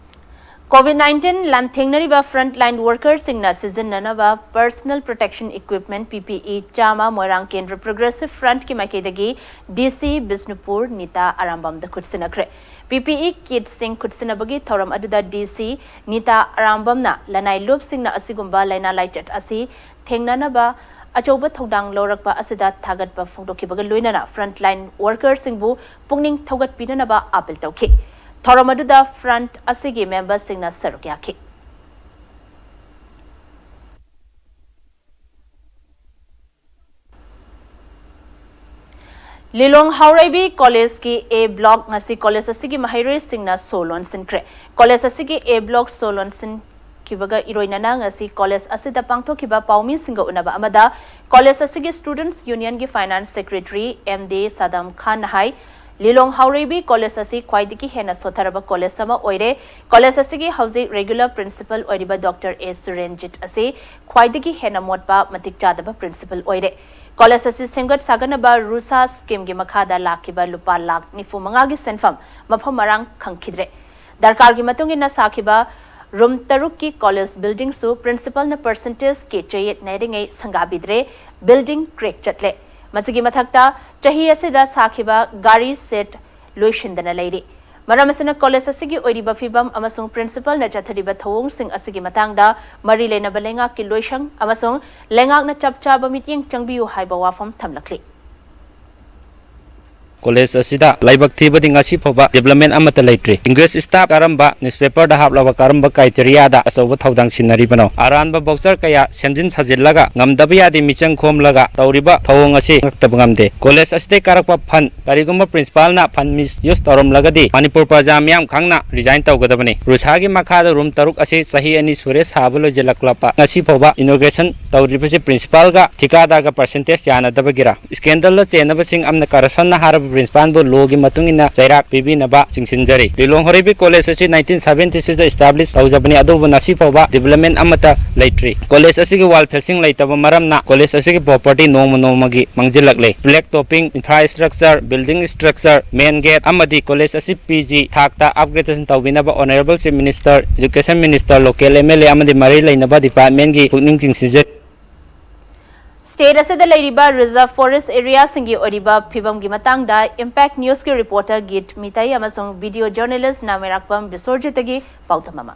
ꯀꯣꯚꯤꯗ ꯅꯥꯏꯟꯇꯤꯟ ꯂꯥꯟꯊꯦꯡꯅꯔꯤꯕ ꯐ꯭ꯔꯟꯠꯂꯥꯏꯟ ꯋꯥꯔꯀꯔꯁꯤꯡꯅ ꯁꯤꯖꯤꯟꯅꯅꯕ ꯄꯔꯁꯅꯦꯜ ꯄ꯭ꯔꯣꯇꯦꯛꯁꯟ ꯏꯀ꯭ꯋꯤꯞꯃꯦꯟꯠ, ꯄꯤ ꯄꯤ ꯏ, ꯆꯥꯝꯃ ꯃꯣꯏꯔꯥꯡ ꯀꯦꯟꯗ꯭ꯔ ꯄ꯭ꯔꯣꯒ꯭ꯔꯦꯁꯤꯚ ꯐ꯭ꯔꯟꯠꯀꯤ ꯃꯥꯏꯀꯩꯗꯒꯤ ꯗꯤ ꯁꯤ ꯕꯤꯁꯅꯨꯄꯨꯔ ꯅꯤꯇꯥ ꯑꯔꯥꯝꯕꯝꯗ ꯈꯨꯠꯁꯤꯟꯅꯈ꯭ꯔꯦ꯫ ꯄꯤ ꯄꯤ ꯏ ꯀꯤꯠꯁꯤꯡ ꯈꯨꯠꯁꯤꯟꯅꯕꯒꯤ ꯊꯧꯔꯝ ꯑꯗꯨꯗ ꯗꯤ ꯁꯤ ꯅꯤꯇꯥ ꯑꯔꯥꯝꯕꯝꯅ ꯂꯅꯥꯏ ꯂꯨꯞꯁꯤꯡꯅ ꯑꯁꯤꯒꯨꯝꯕ ꯂꯥꯏꯅꯥ ꯂꯥꯏꯆꯠ ꯑꯁꯤ ꯊꯦꯡꯅꯅꯕ ꯑꯆꯧꯕ ꯊꯧꯗꯥꯡ ꯂꯧꯔꯛꯄ ꯑꯁꯤꯗ ꯊꯥꯒꯠꯄ ꯐꯣꯡꯗꯣꯛꯈꯤꯕꯒ ꯂꯣꯏꯅꯅ ꯐ꯭ꯔꯟꯠꯂꯥꯏꯟ ꯋꯥꯔꯀꯔꯁꯤꯡꯕꯨ ꯄꯨꯛꯅꯤꯡ ꯊꯧꯒꯠꯄꯤꯅꯅꯕ ꯑꯥꯄꯤꯜ ꯇꯧꯈꯤ꯫ ꯊꯧꯔꯝ ꯑꯗꯨꯗ ꯐ꯭ꯔꯟꯠ ꯑꯁꯤꯒꯤ ꯃꯦꯝꯕꯔꯁꯤꯡꯅ ꯁꯔꯨꯛ ꯌꯥꯈꯤ꯫ ꯂꯤꯂꯣꯡ ꯍꯥꯎꯔꯩꯕꯤ ꯀꯣꯂꯦꯖꯀꯤ ꯑꯦ ꯕ꯭ꯂꯣꯛ ꯉꯁꯤ ꯀꯣꯂꯦꯖ ꯑꯁꯤꯒꯤ ꯃꯍꯩꯔꯣꯏꯁꯤꯡꯅ ꯁꯣ ꯂꯣꯟꯁꯤꯟꯈ꯭ꯔꯦ꯫ ꯀꯣꯂꯦꯖ ꯑꯁꯤꯒꯤ ꯑꯦ ꯕ꯭ꯂꯣꯛ ꯁꯣ ꯂꯣꯟꯁꯤꯟꯈꯤꯕꯒ ꯏꯔꯣꯏꯅꯅ ꯉꯁꯤ ꯀꯣꯂꯦꯖ ꯑꯁꯤꯗ ꯄꯥꯡꯊꯣꯛꯈꯤꯕ ꯄꯥꯎꯃꯤꯁꯤꯡꯒ ꯎꯅꯕ ꯑꯃꯗ ꯀꯣꯂꯦꯖ ꯑꯁꯤꯒꯤ ꯁ꯭ꯇꯨꯗꯦꯟꯠꯁ ꯌꯨꯅꯤꯌꯟꯒꯤ ꯐꯥꯏꯅꯥꯟꯁ ꯁꯦꯀ꯭ꯔꯦꯇꯔꯤ ꯑꯦꯝ ꯗꯤ ꯁꯥꯗꯝ ꯈꯥꯟꯅ ꯍꯥꯏ, ꯂꯤꯂꯣꯡ ꯍꯥꯎꯔꯩꯕꯤ ꯀꯣꯂꯦꯖ ꯑꯁꯤ ꯈ꯭ꯋꯥꯏꯗꯒꯤ ꯍꯦꯟꯅ ꯁꯣꯠꯊꯔꯕ ꯀꯣꯂꯦꯖ ꯑꯃ ꯑꯣꯏꯔꯦ꯫ ꯀꯣꯂꯦꯖ ꯑꯁꯤꯒꯤ ꯍꯧꯖꯤꯛ ꯔꯦꯒꯨꯂꯔ ꯄ꯭ꯔꯤꯟꯁꯤꯄꯜ ꯑꯣꯏꯔꯤꯕ ꯗꯣꯛꯇꯔ ꯑꯦ ꯁꯨꯔꯦꯟꯖꯤꯠ ꯑꯁꯤ ꯈ꯭ꯋꯥꯏꯗꯒꯤ ꯍꯦꯟꯅ ꯃꯣꯠꯄ, ꯃꯇꯤꯛ ꯆꯥꯗꯕ ꯄ꯭ꯔꯤꯟꯁꯤꯄꯜ ꯑꯣꯏꯔꯦ꯫ ꯀꯣꯂꯦꯖ ꯑꯁꯤ ꯁꯦꯝꯒꯠ ꯁꯥꯒꯠꯅꯕ ꯔꯨꯁꯥ ꯁ꯭ꯀꯤꯝꯒꯤ ꯃꯈꯥꯗ ꯂꯥꯛꯈꯤꯕ ꯂꯨꯄꯥ ꯂꯥꯈ ꯅꯤꯐꯨ ꯃꯉꯥꯒꯤ ꯁꯦꯟꯐꯝ ꯃꯐꯝ ꯃꯔꯥꯡ ꯈꯪꯈꯤꯗ꯭ꯔꯦ꯫ ꯗꯔꯀꯥꯔꯒꯤ ꯃꯇꯨꯡ ꯏꯟꯅ ꯁꯥꯈꯤꯕ ꯔꯨꯝ ꯇꯔꯨꯛꯀꯤ ꯀꯣꯂꯦꯖ ꯕꯤꯜꯗꯤꯡꯁꯨ ꯄ꯭ꯔꯤꯟꯁꯤꯄꯜꯅ ꯄꯔꯁꯦꯟꯇꯦꯖꯀꯤ ꯆꯌꯦꯠꯅꯔꯤꯉꯩ ꯁꯪꯒꯥꯕꯤꯗ꯭ꯔꯦ꯫ ꯕꯤꯜꯗꯤꯡ ꯀ꯭ꯔꯦꯛ ꯆꯠꯂꯦ꯫ ꯃꯁꯤꯒꯤ ꯃꯊꯛꯇ ꯆꯍꯤ ꯑꯁꯤꯗ ꯁꯥꯈꯤꯕ ꯒꯥꯔꯤ ꯁꯦꯠ ꯂꯣꯏꯁꯤꯟꯗꯅ ꯂꯩꯔꯤ꯫ ꯃꯔꯝ ꯑꯁꯤꯅ ꯀꯣꯂꯦꯖ ꯑꯁꯤꯒꯤ ꯑꯣꯏꯔꯤꯕ ꯐꯤꯕꯝ ꯑꯃꯁꯨꯡ ꯄ꯭ꯔꯤꯟꯁꯤꯄꯜꯅ ꯆꯠꯊꯔꯤꯕ ꯊꯧꯑꯣꯡꯁꯤꯡ ꯑꯁꯤꯒꯤ ꯃꯇꯥꯡꯗ ꯃꯔꯤ ꯂꯩꯅꯕ ꯂꯩꯉꯥꯛꯀꯤ ꯂꯣꯏꯁꯪ ꯑꯃꯁꯨꯡ ꯂꯩꯉꯥꯛꯅ ꯆꯞ ꯆꯥꯕ ꯃꯤꯠꯌꯦꯡ ꯆꯪꯕꯤꯌꯨ ꯍꯥꯏꯕ ꯋꯥꯐꯝ ꯊꯝꯂꯛꯂꯤ꯫ ꯀꯣꯂꯦꯖ ꯑꯁꯤꯗ ꯂꯥꯏꯕꯛ ꯊꯤꯕꯗꯤ ꯉꯁꯤ ꯐꯥꯎꯕ development ꯑꯃꯠꯇ ꯂꯩꯇ꯭ꯔꯤ꯫ English staff ꯀꯔꯝꯕ newspaperꯗ ꯍꯥꯞꯂꯕ, ꯀꯔꯝꯕ criteriaꯗ ꯑꯆꯧꯕ ꯊꯧꯗꯥꯡ ꯁꯤꯟꯅꯔꯤꯕꯅꯣ? ꯑꯔꯥꯟꯕ voucher ꯀꯌꯥ ꯁꯦꯝꯖꯤꯟ ꯁꯥꯖꯤꯜꯂꯒ ꯉꯝꯗꯕ ꯌꯥꯗꯦ ꯃꯤꯆꯪ ꯈꯣꯝꯂꯒ ꯇꯧꯔꯤꯕ ꯊꯧꯑꯣꯡ ꯑꯁꯤ ꯉꯛꯇꯕ ꯉꯝꯗꯦ꯫ ꯀꯣꯂꯦꯖ ꯑꯁꯤꯗꯒꯤ ꯀꯥꯔꯛꯄ fund ꯀꯔꯤꯒꯨꯝꯕ principalꯅ fund misuse ꯇꯧꯔꯝꯂꯒꯗꯤ ꯃꯅꯤꯄꯨꯔ ꯄ꯭ꯔꯖꯥ ꯃꯤꯌꯥꯝ ꯈꯪꯅ resign ꯇꯧꯒꯗꯕꯅꯤ꯫ ꯔꯨꯁꯥꯒꯤ ꯃꯈꯥꯗ room ꯇꯔꯨꯛ ꯑꯁꯤ ꯆꯍꯤ ꯑꯅꯤ ꯁꯨꯔꯦ ꯁꯥꯕ ꯂꯣꯏꯁꯤꯜꯂꯛꯂꯕ ꯉꯁꯤ ꯐꯥꯎꯕ inauguration ꯇꯧꯗ꯭ꯔꯤꯕꯁꯤ principalꯒ ꯊꯤꯀꯥꯗꯥꯔꯒ percentage ꯌꯥꯅꯗꯕꯒꯤꯔ? Scandalꯗ ꯆꯦꯟꯅꯕꯁꯤꯡ ꯑꯃꯅ corruptionꯅ ꯍꯥꯏꯔꯕ principalꯕꯨ lawꯒꯤ ꯃꯇꯨꯡ ꯏꯟꯅ ꯆꯩꯔꯥꯛ ꯄꯤꯕꯤꯅꯕ ꯆꯤꯡꯁꯤꯟꯖꯔꯤ꯫ ꯂꯤꯂꯣꯡ ꯍꯣꯔꯩꯕꯤ ꯀꯣꯂꯦꯖ ꯑꯁꯤ nineteen seventy sixꯇ establish ꯇꯧꯖꯕꯅꯤ, ꯑꯗꯨꯕꯨ ꯉꯁꯤ ꯐꯥꯎꯕ development ꯑꯃꯠꯇ ꯂꯩꯇ꯭ꯔꯤ꯫ ꯀꯣꯂꯦꯖ ꯑꯁꯤꯒꯤ wall fencing ꯂꯩꯇꯕ ꯃꯔꯝꯅ ꯀꯣꯂꯦꯖ ꯑꯁꯤꯒꯤ property ꯅꯣꯡꯃ ꯅꯣꯡꯃꯒꯤ ꯃꯥꯡꯁꯤꯜꯂꯛꯂꯦ꯫ Black topping, infrastructure, building structure, main gate ꯑꯃꯗꯤ ꯀꯣꯂꯦꯖ ꯑꯁꯤ P G ꯊꯥꯛꯇ upgradation ꯇꯧꯕꯤꯅꯕ Honourable Chief Minister, Education Minister, local M L A ꯑꯃꯗꯤ ꯃꯔꯤ ꯂꯩꯅꯕ departmentꯀꯤ ꯄꯨꯛꯅꯤꯡ ꯆꯤꯡꯁꯤꯟꯖꯔꯤ꯫ State ꯑꯁꯤꯗ ꯂꯩꯔꯤꯕ reserve forest areaꯁꯤꯡꯒꯤ ꯑꯣꯏꯔꯤꯕ ꯐꯤꯕꯝꯒꯤ ꯃꯇꯥꯡꯗ Impact Newsꯀꯤ reporter ꯒꯤꯠ ꯃꯤꯇꯩ ꯑꯃꯁꯨꯡ video journalist ꯅꯥꯃꯩꯔꯥꯛꯄꯝ ꯕꯤꯁ꯭ꯋꯔꯖꯤꯠꯇꯒꯤ ꯄꯥꯎꯗꯝ ꯑꯃ꯫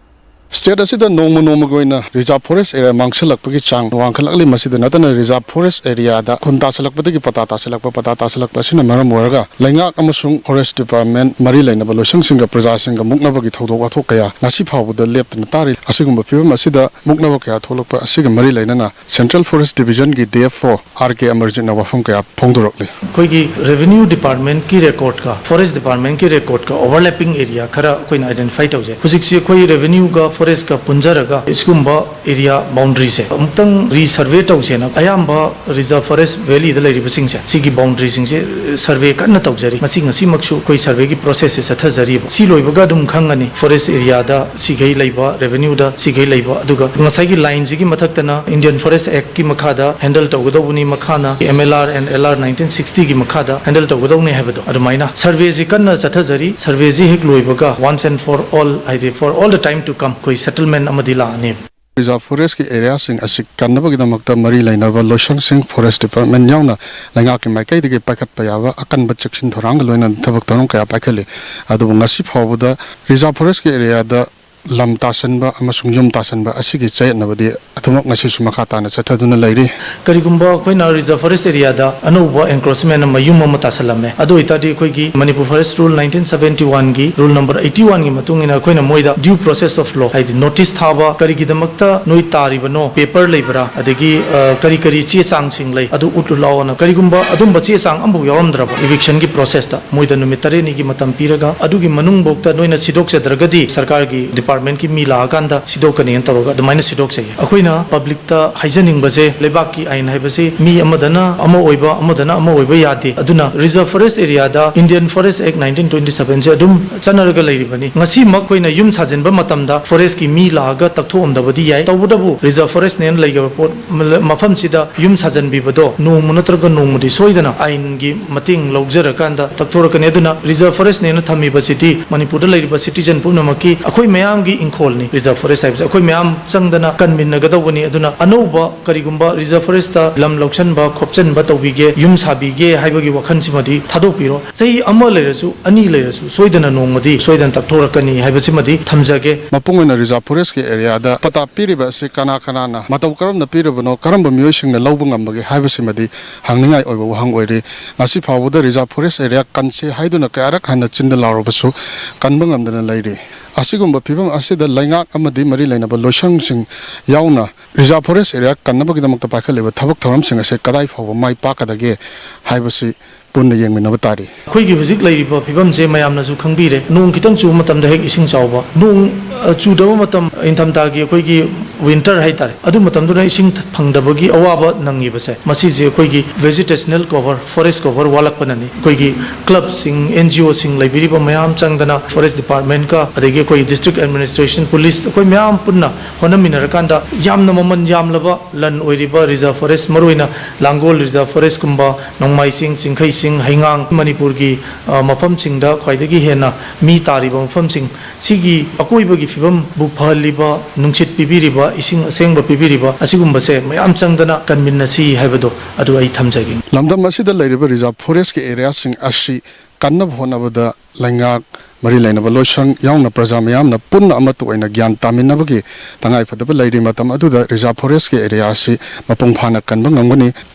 State ꯑꯁꯤꯗ ꯅꯣꯡꯃ ꯅꯣꯡꯃꯒꯤ ꯑꯣꯏꯅ reserve forest area ꯃꯥꯡꯁꯤꯜꯂꯛꯄꯒꯤ ꯆꯥꯡ ꯋꯥꯡꯈꯠꯂꯛꯂꯤ꯫ ꯃꯁꯤꯗ ꯅꯠꯇꯅ reserve forest areaꯗ ꯈꯨꯟ ꯇꯥꯁꯤꯜꯂꯛꯄꯗꯒꯤ ꯄꯇꯥ ꯇꯥꯁꯤꯜꯂꯛꯄ, ꯄꯇꯥ ꯇꯥꯁꯤꯜꯂꯛꯄ ꯑꯁꯤꯅ ꯃꯔꯝ ꯑꯣꯏꯔꯒ ꯂꯩꯉꯥꯛ ꯑꯃꯁꯨꯡ forest department ꯃꯔꯤ ꯂꯩꯅꯕ ꯂꯣꯏꯁꯪꯁꯤꯡꯒ ꯄ꯭ꯔꯖꯥꯁꯤꯡꯒ ꯃꯨꯛꯅꯕꯒꯤ ꯊꯧꯗꯣꯛ ꯋꯥꯊꯣꯛ ꯀꯌꯥ ꯉꯁꯤ ꯐꯥꯎꯕꯗ ꯂꯦꯞꯇꯅ ꯇꯥꯔꯤ꯫ ꯑꯁꯤꯒꯨꯝꯕ ꯐꯤꯕꯝ ꯑꯁꯤꯗ ꯃꯨꯛꯅꯕ ꯀꯌꯥ ꯊꯣꯛꯂꯛꯄ ꯑꯁꯤꯒ ꯃꯔꯤ ꯂꯩꯅꯅ Central Forest Divisionꯒꯤ D F O R K ꯑꯃꯔꯖꯤꯠꯅ ꯋꯥꯐꯝ ꯀꯌꯥ ꯐꯣꯡꯗꯣꯔꯛꯂꯤ꯫ ꯑꯩꯈꯣꯏꯒꯤ revenue departmentꯀꯤ recordꯀ forest departmentꯀꯤ recordꯀ overlapping area ꯈꯔ ꯑꯩꯈꯣꯏꯅ identify ꯇꯧꯖꯩ꯫ ꯍꯧꯖꯤꯛꯁꯤ ꯑꯩꯈꯣꯏ revenueꯒ forestꯀ ꯄꯨꯟꯖꯔꯒ ꯁꯤꯒꯨꯝꯕ area boundaryꯁꯦ ꯑꯃꯨꯛꯇꯪ resurvey ꯇꯧꯁꯦꯅ ꯑꯌꯥꯝꯕ reserve forest valleyꯗ ꯂꯩꯔꯤꯕꯁꯤꯡꯁꯦ ꯁꯤꯒꯤ boundaryꯁꯤꯡꯁꯦ survey ꯀꯟꯅ ꯇꯧꯖꯔꯤ꯫ ꯃꯁꯤ ꯉꯁꯤꯃꯛꯁꯨ ꯑꯩꯈꯣꯏ surveyꯒꯤ processꯁꯦ ꯆꯠꯊꯖꯔꯤꯕ꯫ ꯁꯤ ꯂꯣꯏꯕꯒ ꯑꯗꯨꯝ ꯈꯪꯒꯅꯤ forest areaꯗ ꯁꯤꯈꯩ ꯂꯩꯕ, revenueꯗ ꯁꯤꯈꯩ ꯂꯩꯕ, ꯑꯗꯨꯒ ꯉꯁꯥꯏꯒꯤ lineꯁꯤꯒꯤ ꯃꯊꯛꯇꯅ Indian Forest Actꯀꯤ ꯃꯈꯥꯗ handle ꯇꯧꯒꯗꯧꯕꯅꯤ, ꯃꯈꯥꯅ M L R and L R nineteen sixtyꯒꯤ ꯃꯈꯥꯗ handle ꯇꯧꯒꯗꯧꯅꯤ ꯍꯥꯏꯕꯗꯣ ꯑꯗꯨꯃꯥꯏꯅ surveyꯁꯤ ꯀꯟꯅ ꯆꯠꯊꯖꯔꯤ꯫ Surveyꯁꯤ ꯍꯦꯛ ꯂꯣꯏꯕꯒ once and for all, ꯍꯥꯏꯗꯤ for all the time to come ꯑꯩꯈꯣꯏ settlement ꯑꯃꯗꯤ ꯂꯥꯛꯑꯅꯦꯕ꯫ Reserve forestꯀꯤ areaꯁꯤꯡ ꯑꯁꯤ ꯀꯟꯅꯕꯒꯤꯗꯃꯛꯇ ꯃꯔꯤ ꯂꯩꯅꯕ ꯂꯣꯏꯁꯪꯁꯤꯡ, forest department ꯌꯥꯎꯅ ꯂꯩꯉꯥꯛꯀꯤ ꯃꯥꯏꯀꯩꯗꯒꯤ ꯄꯥꯏꯈꯠꯄ ꯌꯥꯕ ꯑꯀꯟꯕ ꯆꯦꯛꯁꯤꯟ ꯊꯧꯔꯥꯡꯒ ꯂꯣꯏꯅꯅ ꯊꯕꯛ ꯊꯧꯔꯝ ꯀꯌꯥ ꯄꯥꯏꯈꯠꯂꯤ꯫ ꯑꯗꯨꯕꯨ ꯉꯁꯤ ꯐꯥꯎꯕꯗ reserve forestꯀꯤ areaꯗ ꯂꯝ ꯇꯥꯁꯟꯕ ꯑꯃꯁꯨꯡ ꯌꯨꯝ ꯇꯥꯁꯟꯕ ꯑꯁꯤꯒꯤ ꯆꯌꯦꯠꯅꯕꯗꯤ ꯑꯗꯨꯃꯛ ꯉꯁꯤꯁꯨ ꯃꯈꯥ ꯇꯥꯅ ꯆꯠꯊꯗꯨꯅ ꯂꯩꯔꯤ꯫ ꯀꯔꯤꯒꯨꯝꯕ ꯑꯩꯈꯣꯏꯅ reserve forest areaꯗ ꯑꯅꯧꯕ encroachment ꯑꯃ, ꯌꯨꯝ ꯑꯃ ꯇꯥꯁꯜꯂꯝꯃꯦ, ꯑꯗꯨ ꯑꯣꯏꯇꯥꯔꯗꯤ ꯑꯩꯈꯣꯏꯒꯤ Manipur Forest Rule nineteen seventy oneꯒꯤ rule number eighty oneꯒꯤ ꯃꯇꯨꯡ ꯏꯟꯅ ꯑꯩꯈꯣꯏꯅ ꯃꯣꯏꯗ due process of law, ꯍꯥꯏꯗꯤ notice ꯊꯥꯕ, ꯀꯔꯤꯒꯤꯗꯃꯛꯇ ꯅꯣꯏ ꯇꯥꯔꯤꯕꯅꯣ, paper ꯂꯩꯕ꯭ꯔꯥ, ꯑꯗꯒꯤ ꯑ, ꯀꯔꯤ ꯀꯔꯤ ꯆꯦ ꯆꯥꯡꯁꯤꯡ ꯂꯩ, ꯑꯗꯨ ꯎꯠꯂꯨ ꯂꯥꯛꯑꯣꯅ꯫ ꯀꯔꯤꯒꯨꯝꯕ ꯑꯗꯨꯝꯕ ꯆꯦ ꯆꯥꯡ ꯑꯃꯐꯥꯎ ꯌꯥꯎꯔꯝꯗ꯭ꯔꯕ evictionꯒꯤ processꯇ, ꯃꯣꯏꯗ ꯅꯨꯃꯤꯠ ꯇꯔꯦꯠꯅꯤꯒꯤ ꯃꯇꯝ ꯄꯤꯔꯒ, ꯑꯗꯨꯒꯤ ꯃꯅꯨꯡꯐꯥꯎꯗ ꯅꯣꯏꯅ ꯁꯤꯗꯣꯛꯆꯗ꯭ꯔꯒꯗꯤ ꯁꯔꯀꯥꯔꯒꯤ departmentꯀꯤ ꯃꯤ ꯂꯥꯛꯑꯀꯥꯟꯗ ꯁꯤꯗꯣꯛꯀꯅꯤꯅ ꯇꯧꯔꯒ ꯑꯗꯨꯃꯥꯏꯅ ꯁꯤꯗꯣꯛꯆꯩ꯫ ꯑꯩꯈꯣꯏꯅ publicꯇ ꯍꯥꯏꯖꯅꯤꯡꯕꯁꯦ, ꯂꯩꯕꯥꯛꯀꯤ ꯑꯥꯏꯟ ꯍꯥꯏꯕꯁꯤ ꯃꯤ ꯑꯃꯗꯅ ꯑꯃ ꯑꯣꯏꯕ, ꯑꯃꯗꯅ ꯑꯃ ꯑꯣꯏꯕ ꯌꯥꯗꯦ꯫ ꯑꯗꯨꯅ reserve forest areaꯗ Indian Forest Act nineteen twenty sevenꯁꯦ ꯑꯗꯨꯝ ꯆꯠꯅꯔꯒ ꯂꯩꯔꯤꯕꯅꯤ꯫ ꯉꯁꯤꯃꯛ ꯑꯩꯈꯣꯏꯅ ꯌꯨꯝ ꯁꯥꯖꯤꯟꯕ ꯃꯇꯝꯗ forestꯀꯤ ꯃꯤ ꯂꯥꯛꯑꯒ ꯇꯛꯊꯣꯛꯑꯝꯗꯕꯗꯤ ꯌꯥꯏ, ꯇꯧꯕꯇꯕꯨ reserve forestꯅꯦꯅ ꯂꯩꯈ꯭ꯔꯕ ꯄꯣꯠ ꯃꯐꯝꯁꯤꯗ ꯌꯨꯝ ꯁꯥꯖꯟꯕꯤꯕꯗꯣ ꯅꯣꯡꯃ ꯅꯠꯇ꯭ꯔꯒ ꯅꯣꯡꯃꯗꯤ ꯁꯣꯏꯗꯅ ꯑꯥꯏꯟꯒꯤ ꯃꯇꯦꯡ ꯂꯧꯖꯔꯀꯥꯟꯗ ꯇꯛꯊꯣꯔꯛꯀꯅꯤ꯫ ꯑꯗꯨꯅ reserve forestꯅꯦꯅ ꯊꯝꯃꯤꯕꯁꯤꯗꯤ ꯃꯅꯤꯄꯨꯔꯗ ꯂꯩꯔꯤꯕ citizen ꯄꯨꯝꯅꯃꯛꯀꯤ, ꯑꯩꯈꯣꯏ ꯃꯌꯥꯝꯒꯤ ꯏꯪꯈꯣꯜꯅꯤ꯫ Reserve forest ꯍꯥꯏꯕꯁꯦ ꯑꯩꯈꯣꯏ ꯃꯌꯥꯝ ꯆꯪꯗꯅ ꯀꯟꯃꯤꯟꯅꯒꯗꯧꯕꯅꯤ꯫ ꯑꯗꯨꯅ ꯑꯅꯧꯕ ꯀꯔꯤꯒꯨꯝꯕ reserve forestꯇ ꯂꯝ ꯂꯧꯁꯟꯕ ꯈꯣꯞꯆꯟꯕ ꯇꯧꯕꯤꯒꯦ, ꯌꯨꯝ ꯁꯥꯕꯤꯒꯦ ꯍꯥꯏꯕꯒꯤ ꯋꯥꯈꯜꯁꯤꯃꯗꯤ ꯊꯥꯗꯣꯛꯄꯤꯔꯣ꯫ ꯆꯍꯤ ꯑꯃ ꯂꯩꯔꯁꯨ, ꯑꯅꯤ ꯂꯩꯔꯁꯨ, ꯁꯣꯏꯗꯅ ꯅꯣꯡꯃꯗꯤ ꯁꯣꯏꯗꯅ ꯇꯛꯊꯣꯔꯛꯀꯅꯤ ꯍꯥꯏꯕꯁꯤꯃꯗꯤ ꯊꯝꯖꯒꯦ꯫ ꯃꯄꯨꯡ ꯑꯣꯏꯅ reserve forestꯀꯤ areaꯗ ꯄꯇꯥ ꯄꯤꯔꯤꯕ ꯑꯁꯤ ꯀꯅꯥ ꯀꯅꯥꯅ, ꯃꯇꯧ ꯀꯔꯝꯅ ꯄꯤꯔꯕꯅꯣ, ꯀꯔꯝꯕ ꯃꯤꯑꯣꯏꯁꯤꯡꯅ ꯂꯧꯕ ꯉꯝꯕꯒꯦ ꯍꯥꯏꯕꯁꯤꯃꯗꯤ ꯍꯪꯅꯤꯡꯉꯥꯏ ꯑꯣꯏꯕ ꯋꯥꯍꯪ ꯑꯣꯏꯔꯤ꯫ ꯉꯁꯤ ꯐꯥꯎꯕꯗ reserve forest area ꯀꯟꯁꯦ ꯍꯥꯏꯗꯨꯅ ꯀꯌꯥꯔꯛ ꯍꯟꯅ ꯆꯤꯟꯗ ꯂꯥꯎꯔꯕꯁꯨ ꯀꯟꯕ ꯉꯝꯗꯅ ꯂꯩꯔꯤ꯫ ꯑꯁꯤꯒꯨꯝꯕ ꯐꯤꯕꯝ ꯑꯁꯤꯗ ꯂꯩꯉꯥꯛ ꯑꯃꯗꯤ ꯃꯔꯤ ꯂꯩꯅꯕ ꯂꯣꯏꯁꯪꯁꯤꯡ ꯌꯥꯎꯅ reserve forest area ꯀꯟꯅꯕꯒꯤꯗꯃꯛꯇ ꯄꯥꯏꯈꯠꯂꯤꯕ ꯊꯕꯛ ꯊꯧꯔꯝꯁꯤꯡ ꯑꯁꯤ ꯀꯗꯥꯏ ꯐꯥꯎꯕ ꯃꯥꯏ ꯄꯥꯛꯀꯗꯒꯦ ꯍꯥꯏꯕꯁꯤ ꯄꯨꯟꯅ ꯌꯦꯡꯃꯤꯟꯅꯕ ꯇꯥꯔꯤ꯫ ꯑꯩꯈꯣꯏꯒꯤ ꯍꯧꯖꯤꯛ ꯂꯩꯔꯤꯕ ꯐꯤꯕꯝꯁꯦ ꯃꯌꯥꯝꯅꯁꯨ ꯈꯪꯕꯤꯔꯦ꯫ ꯅꯣꯡ ꯈꯤꯇꯪ ꯆꯨꯕ ꯃꯇꯝꯗ ꯍꯦꯛ ꯏꯁꯤꯡ ꯆꯥꯎꯕ, ꯅꯣꯡ, ꯑ, ꯆꯨꯗꯕ ꯃꯇꯝ, ꯏꯪꯊꯝꯊꯥꯒꯤ ꯑꯩꯈꯣꯏꯒꯤ winter ꯍꯥꯏꯇꯥꯔꯦ, ꯑꯗꯨ ꯃꯇꯝꯗꯨꯅ ꯏꯁꯤꯡ ꯊ-, ꯐꯪꯗꯕꯒꯤ ꯑꯋꯥꯕ ꯅꯪꯉꯤꯕꯁꯦ, ꯃꯁꯤꯁꯦ ꯑꯩꯈꯣꯏꯒꯤ vegetational cover, forest cover ꯋꯥꯠꯂꯛꯄꯅꯅꯤ꯫ ꯑꯩꯈꯣꯏꯒꯤ clubꯁꯤꯡ, NGOꯁꯤꯡ ꯂꯩꯕꯤꯔꯤꯕ ꯃꯌꯥꯝ ꯆꯪꯗꯅ forest departmentꯀ, ꯑꯗꯒꯤ ꯑꯩꯈꯣꯏꯒꯤ district administration, police, ꯑꯩꯈꯣꯏ ꯃꯌꯥꯝ ꯄꯨꯟꯅ ꯍꯣꯠꯅꯃꯤꯟꯅꯔꯀꯥꯟꯗ ꯌꯥꯝꯅ ꯃꯃꯜ ꯌꯥꯝꯂꯕ ꯂꯟ ꯑꯣꯏꯔꯤꯕ reserve forest, ꯃꯔꯨꯑꯣꯏꯅ ꯂꯥꯡꯒꯣꯜ reserve forestꯀꯨꯝꯕ, ꯅꯣꯡꯃꯥꯏꯆꯤꯡ, ꯆꯤꯡꯈꯩꯆꯤꯡ, ꯍꯩꯉꯥꯡ, ꯃꯅꯤꯄꯨꯔꯒꯤ, ꯑ, ꯃꯐꯝꯁꯤꯡꯗ ꯈ꯭ꯋꯥꯏꯗꯒꯤ ꯍꯦꯟꯅ ꯃꯤ ꯇꯥꯔꯤꯕ ꯃꯐꯝꯁꯤꯡ, ꯁꯤꯒꯤ ꯑꯀꯣꯏꯕꯒꯤ ꯐꯤꯕꯝꯕꯨ ꯐꯍꯜꯂꯤꯕ, ꯅꯨꯡꯁꯤꯠ ꯄꯤꯕꯤꯔꯤꯕ, ꯏꯁꯤꯡ ꯑꯁꯦꯡꯕ ꯄꯤꯕꯤꯔꯤꯕ, ꯑꯁꯤꯒꯨꯝꯕꯁꯦ ꯃꯌꯥꯝ ꯆꯪꯗꯅ ꯀꯟꯃꯤꯟꯅꯁꯤ ꯍꯥꯏꯕꯗꯣ ꯑꯗꯨ ꯑꯩ ꯊꯝꯖꯒꯦ꯫ ꯂꯝꯗꯝ ꯑꯁꯤꯗ ꯂꯩꯔꯤꯕ reserve forestꯀꯤ areaꯁꯤꯡ ꯑꯁꯤ ꯀꯟꯅꯕ ꯍꯣꯠꯅꯕꯗ ꯂꯩꯉꯥꯛ, ꯃꯔꯤ ꯂꯩꯅꯕ ꯂꯣꯏꯁꯪ ꯌꯥꯎꯅ ꯄ꯭ꯔꯖꯥ ꯃꯤꯌꯥꯝꯅ ꯄꯨꯟꯅ ꯑꯃꯠꯇ ꯑꯣꯏꯅ ꯒ꯭ꯌꯥꯟ ꯇꯥꯃꯤꯟꯅꯕꯒꯤ ꯇꯉꯥꯏꯐꯗꯕ ꯂꯩꯔꯤ꯫ ꯃꯇꯝ ꯑꯗꯨꯗ reserve forestꯀꯤ area ꯑꯁꯤ ꯃꯄꯨꯡ ꯐꯥꯅ ꯀꯟꯕ ꯉꯝꯒꯅꯤ꯫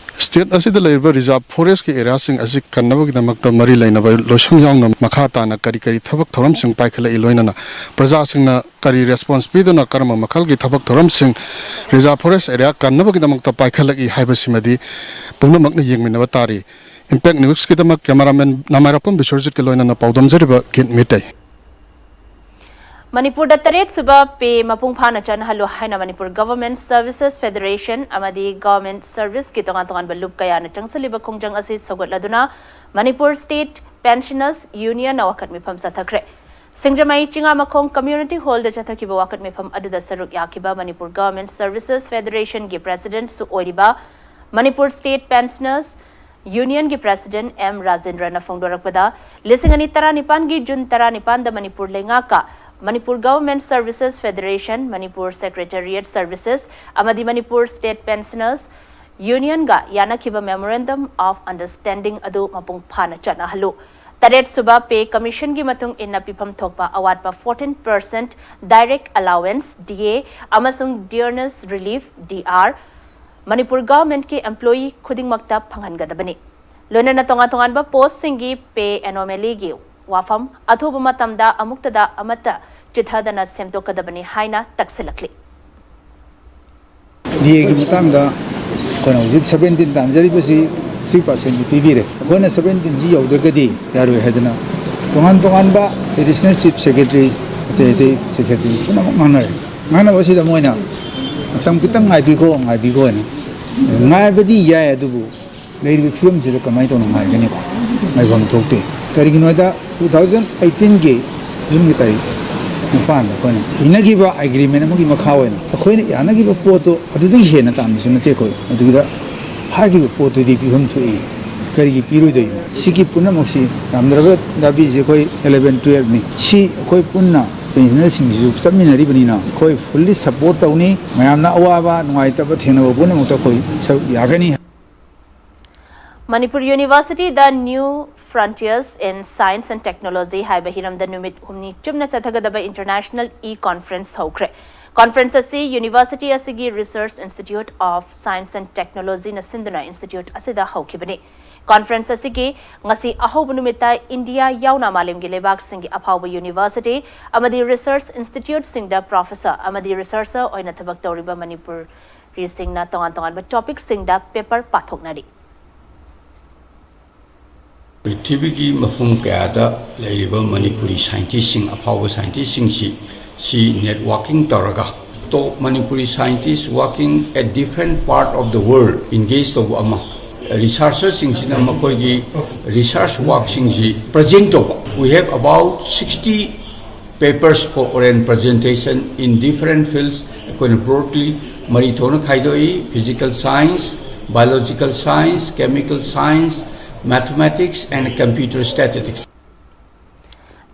State ꯑꯁꯤꯗ ꯂꯩꯔꯤꯕ reserve forestꯀꯤ areaꯁꯤꯡ ꯑꯁꯤ ꯀꯟꯅꯕꯒꯤꯗꯃꯛꯇ ꯃꯔꯤ ꯂꯩꯅꯕ ꯂꯣꯏꯁꯪ ꯌꯥꯎꯅ ꯃꯈꯥ ꯇꯥꯅ ꯀꯔꯤ ꯀꯔꯤ ꯊꯕꯛ ꯊꯧꯔꯝꯁꯤꯡ ꯄꯥꯏꯈꯠꯂꯛꯏ, ꯂꯣꯏꯅꯅ ꯄ꯭ꯔꯖꯥꯁꯤꯡꯅ ꯀꯔꯤ response ꯄꯤꯗꯨꯅ ꯀꯔꯝꯕ ꯃꯈꯜꯒꯤ ꯊꯕꯛ ꯊꯧꯔꯝꯁꯤꯡ reserve forest area ꯀꯟꯅꯕꯒꯤꯗꯃꯛꯇ ꯄꯥꯏꯈꯠꯂꯛꯏ ꯍꯥꯏꯕꯁꯤꯃꯗꯤ ꯄꯨꯝꯅꯃꯛꯅ ꯌꯦꯡꯃꯤꯟꯅꯕ ꯇꯥꯔꯤ꯫ Impact Newsꯀꯤꯗꯃꯛ cameraman ꯅꯃꯥꯏꯔꯥꯛꯄꯝ ꯕꯤꯁ꯭ꯋꯔꯖꯤꯠꯀ ꯂꯣꯏꯅꯅ ꯄꯥꯎꯗꯝꯖꯔꯤꯕ ꯒꯤꯠ ꯃꯤꯇꯩ꯫ ꯃꯅꯤꯄꯨꯔꯗ ꯇꯔꯦꯠ ꯁꯨꯕ pay ꯃꯄꯨꯡ ꯐꯥꯅ ꯆꯠꯅꯍꯜꯂꯨ ꯍꯥꯏꯅ ꯃꯅꯤꯄꯨꯔ Government Services Federation ꯑꯃꯗꯤ Government Serviceꯀꯤ ꯇꯣꯉꯥꯟ ꯇꯣꯉꯥꯟꯕ ꯂꯨꯞ ꯀꯌꯥꯅ ꯆꯪꯁꯤꯜꯂꯤꯕ ꯈꯣꯡꯖꯪ ꯑꯁꯤ ꯁꯧꯒꯠꯂꯗꯨꯅ ꯃꯅꯤꯄꯨꯔ State Pensioners Unionꯅ ꯋꯥꯀꯠ ꯃꯤꯐꯝ ꯆꯠꯊꯈ꯭ꯔꯦ꯫ ꯁꯤꯡꯖꯃꯩ ꯆꯤꯉꯥꯃꯈꯣꯡ Community Hallꯗ ꯆꯠꯊꯈꯤꯕ ꯋꯥꯀꯠ ꯃꯤꯐꯝ ꯑꯗꯨꯗ ꯁꯔꯨꯛ ꯌꯥꯈꯤꯕ ꯃꯅꯤꯄꯨꯔ Government Services Federationꯒꯤ Presidentꯁꯨ ꯑꯣꯏꯔꯤꯕ ꯃꯅꯤꯄꯨꯔ State Pensioners Unionꯒꯤ President ꯑꯦꯝ ꯔꯥꯖꯦꯟꯗ꯭ꯔꯅ ꯐꯣꯡꯗꯣꯔꯛꯄꯗ, ꯂꯤꯁꯤꯡ ꯑꯅꯤ ꯇꯔꯥꯅꯤꯄꯥꯟꯒꯤ ꯖꯨꯟ ꯇꯔꯥꯅꯤꯄꯥꯟꯗ ꯃꯅꯤꯄꯨꯔ ꯂꯩꯉꯥꯛꯀ Manipur Government Services Federation, Manipur Secretariat Services ꯑꯃꯗꯤ Manipur State Pensioners Unionꯒ ꯌꯥꯅꯈꯤꯕ Memorandum of Understanding ꯑꯗꯨ ꯃꯄꯨꯡ ꯐꯥꯅ ꯆꯠꯅꯍꯜꯂꯨ꯫ ꯇꯔꯦꯠ ꯁꯨꯕ Pay Commissionꯒꯤ ꯃꯇꯨꯡ ꯏꯟꯅ ꯄꯤꯐꯝ ꯊꯣꯛꯄ ꯑꯋꯥꯠꯄ fourteen percent direct allowance, D A, ꯑꯃꯁꯨꯡ dearness relief, D R, Manipur Governmentꯀꯤ employee ꯈꯨꯗꯤꯡꯃꯛꯇ ꯐꯪꯍꯟꯒꯗꯕꯅꯤ꯫ ꯂꯣꯏꯅꯅ ꯇꯣꯉꯥꯟ ꯇꯣꯉꯥꯟꯕ postꯁꯤꯡꯒꯤ pay anomalyꯒꯤ ꯋꯥꯐꯝ ꯑꯊꯨꯕ ꯃꯇꯝꯗ ꯑꯃꯨꯛꯇꯗ ꯑꯃꯠꯇ ꯆꯤꯊꯗꯅ ꯁꯦꯝꯗꯣꯛꯀꯗꯕꯅꯤ ꯍꯥꯏꯅ ꯇꯛꯁꯤꯜꯂꯛꯂꯤ꯫ D Aꯒꯤ ꯃꯇꯥꯡꯗ ꯑꯩꯈꯣꯏꯅ ꯍꯧꯖꯤꯛ seventeen ꯇꯥꯟꯖꯔꯤꯕꯁꯤ three percentꯗꯤ ꯄꯤꯕꯤꯔꯦ꯫ ꯑꯩꯈꯣꯏꯅ seventeenꯁꯤ ꯌꯧꯗ꯭ꯔꯒꯗꯤ ꯌꯥꯔꯣꯏ ꯍꯥꯏꯗꯅ ꯇꯣꯉꯥꯟ ꯇꯣꯉꯥꯟꯕ Additional Chief Secretary, ꯑꯇꯩ ꯑꯇꯩ Secretary ꯄꯨꯝꯅꯃꯛ ꯉꯥꯡꯅꯔꯦ꯫ ꯉꯥꯡꯅꯕꯁꯤꯗ ꯃꯣꯏꯅ ꯃꯇꯝ ꯈꯤꯇꯪ ꯉꯥꯏꯕꯤꯈꯣ, ꯉꯥꯏꯕꯤꯈꯣ ꯍꯥꯏꯅ꯫ ꯉꯥꯏꯕꯗꯤ ꯌꯥꯏ, ꯑꯗꯨꯕꯨ ꯂꯩꯔꯤꯕ ꯐꯤꯕꯝꯁꯤꯗ ꯀꯃꯥꯏꯅ ꯇꯧꯅ ꯉꯥꯏꯒꯅꯤꯀꯣ? ꯉꯥꯏꯐꯝ ꯊꯣꯛꯇꯦ꯫ ꯀꯔꯤꯒꯤꯅꯣ ꯍꯥꯏꯗ, two thousand eighteenꯒꯤ Juneꯒꯤ ꯇꯥꯔꯤꯛ ꯅꯤꯄꯥꯟꯗ ꯑꯩꯈꯣꯏꯅ ꯏꯅꯈꯤꯕ agreement ꯑꯃꯒꯤ ꯃꯈꯥ ꯑꯣꯏꯅ ꯑꯩꯈꯣꯏꯅ ꯌꯥꯅꯈꯤꯕ ꯄꯣꯠꯇꯣ ꯑꯗꯨꯗꯒꯤ ꯍꯦꯟꯅ ꯇꯥꯟꯕꯁꯨ ꯅꯠꯇꯦ ꯑꯩꯈꯣꯏ꯫ ꯑꯗꯨꯒꯤꯗ ꯍꯥꯏꯈꯤꯕ ꯄꯣꯠꯇꯨꯗꯤ ꯄꯤꯐꯝ ꯊꯣꯛꯏ, ꯀꯔꯤꯒꯤ ꯄꯤꯔꯣꯏꯗꯣꯏꯅꯣ? ꯁꯤꯒꯤ ꯄꯨꯝꯅꯃꯛꯁꯤ ꯌꯥꯝꯗ꯭ꯔꯕ ꯗꯥꯕꯤꯁꯤ ꯑꯩꯈꯣꯏ eleven twelveꯅꯤ꯫ ꯁꯤ ꯑꯩꯈꯣꯏ ꯄꯨꯟꯅ pensionerꯁꯤꯡꯁꯤꯁꯨ ꯆꯠꯃꯤꯟꯅꯔꯤꯕꯅꯤꯅ ꯑꯩꯈꯣꯏ fully support ꯇꯧꯅꯤ꯫ ꯃꯌꯥꯝꯅ ꯑꯋꯥꯕ ꯅꯨꯡꯉꯥꯏꯇꯕ ꯊꯦꯡꯅꯕ ꯄꯨꯝꯅꯃꯛꯇ ꯑꯩꯈꯣꯏ ꯁꯔꯨꯛ ꯌꯥꯒꯅꯤ꯫ Manipur Universityꯗ new Frontiers in Science and Technology ꯍꯥꯏꯕ ꯍꯤꯔꯝꯗ ꯅꯨꯃꯤꯠ ꯍꯨꯝꯅꯤ ꯆꯨꯞꯅ ꯆꯠꯊꯒꯗꯕ International E-Conference ꯍꯧꯈ꯭ꯔꯦ꯫ Conference ꯑꯁꯤ university ꯑꯁꯤꯒꯤ Research Institute of Science and Technology ꯅ ꯁꯤꯟꯗꯨꯅ institute ꯑꯁꯤꯗ ꯍꯧꯈꯤꯕꯅꯤ꯫ Conference ꯑꯁꯤꯒꯤ ꯉꯁꯤ ꯑꯍꯧꯕ ꯅꯨꯃꯤꯠꯇ ꯏꯟꯗꯤꯌꯥ ꯌꯥꯎꯅ ꯃꯥꯂꯦꯝꯒꯤ ꯂꯩꯕꯥꯛꯁꯤꯡꯒꯤ ꯑꯐꯥꯎꯕ university ꯑꯃꯗꯤ research institute ꯁꯤꯡꯗ professor ꯑꯃꯗꯤ researcher ꯑꯣꯏꯅ ꯊꯕꯛ ꯇꯧꯔꯤꯕ ꯃꯅꯤꯄꯨꯔꯤꯁꯤꯡꯅ ꯇꯣꯉꯥꯟ ꯇꯣꯉꯥꯟꯕ topic ꯁꯤꯡꯗ paper ꯄꯥꯊꯣꯛꯅꯔꯤ꯫ ꯄ꯭ꯔꯤꯊꯤꯕꯤꯒꯤ ꯃꯐꯝ ꯀꯌꯥꯗ ꯂꯩꯔꯤꯕ ꯃꯅꯤꯄꯨꯔꯤ scientist ꯁꯤꯡ, ꯑꯐꯥꯎꯕ scientist ꯁꯤꯡꯁꯤ ꯁꯤ networking ꯇꯧꯔꯒ, top Manipuri scientists working at different part of the world engage ꯇꯧꯕ ꯑꯃ, researcher ꯁꯤꯡꯁꯤꯅ ꯃꯈꯣꯏꯒꯤ research work ꯁꯤꯡꯁꯤ present ꯇꯧꯕ꯫ We have about sixty papers for oral presentation in different fields. ꯑꯩꯈꯣꯏꯅ broadly ꯃꯔꯤ ꯊꯣꯛꯅ ꯈꯥꯏꯗꯣꯛꯏ: physical science, biological science, chemical science, mathematics and computer statistics.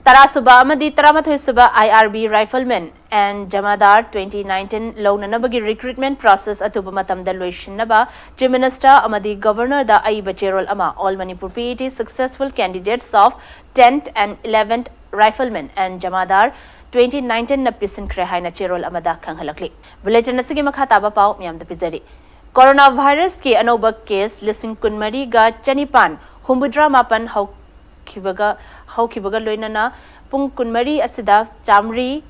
ꯇꯔꯥꯁꯨꯕ ꯑꯃꯗꯤ ꯇꯔꯥꯃꯥꯊꯣꯏꯁꯨꯕ IRB Rifleman and Jamadar twenty nineteen ꯂꯧꯅꯅꯕꯒꯤ recruitment process ꯑꯊꯨꯕ ꯃꯇꯝꯗ ꯂꯣꯏꯁꯤꯟꯅꯕ Chief Minister ꯑꯃꯗꯤ Governor ꯗ ꯑꯏꯕ ꯆꯦꯔꯣꯜ ꯑꯃ All Manipur PET successful candidates of tenth and eleventh Rifleman and Jamadar twenty nineteen ꯅ ꯄꯤꯁꯤꯟꯈ꯭ꯔꯦ ꯍꯥꯏꯅ ꯆꯦꯔꯣꯜ ꯑꯃꯗ ꯈꯪꯍꯜꯂꯛꯂꯤ꯫ Bulletin ꯑꯁꯤꯒꯤ ꯃꯈꯥ ꯇꯥꯕ ꯄꯥꯎ ꯃꯤꯌꯥꯝꯗ ꯄꯤꯖꯔꯤ꯫ Corona virus ꯀꯤ ꯑꯅꯧꯕ case ꯂꯤꯁꯤꯡ ꯀꯨꯟꯃꯔꯤꯒ ꯆꯅꯤꯄꯥꯟ ꯍꯨꯝꯐꯨꯇꯔꯥ ꯃꯥꯄꯟ ꯍꯧꯈꯤꯕꯒ ꯍꯧꯈꯤꯕꯒ ꯂꯣꯏꯅꯅ ꯄꯨꯡ ꯀꯨꯟꯃꯔꯤ ꯑꯁꯤꯗ ꯆꯥꯃꯔꯤ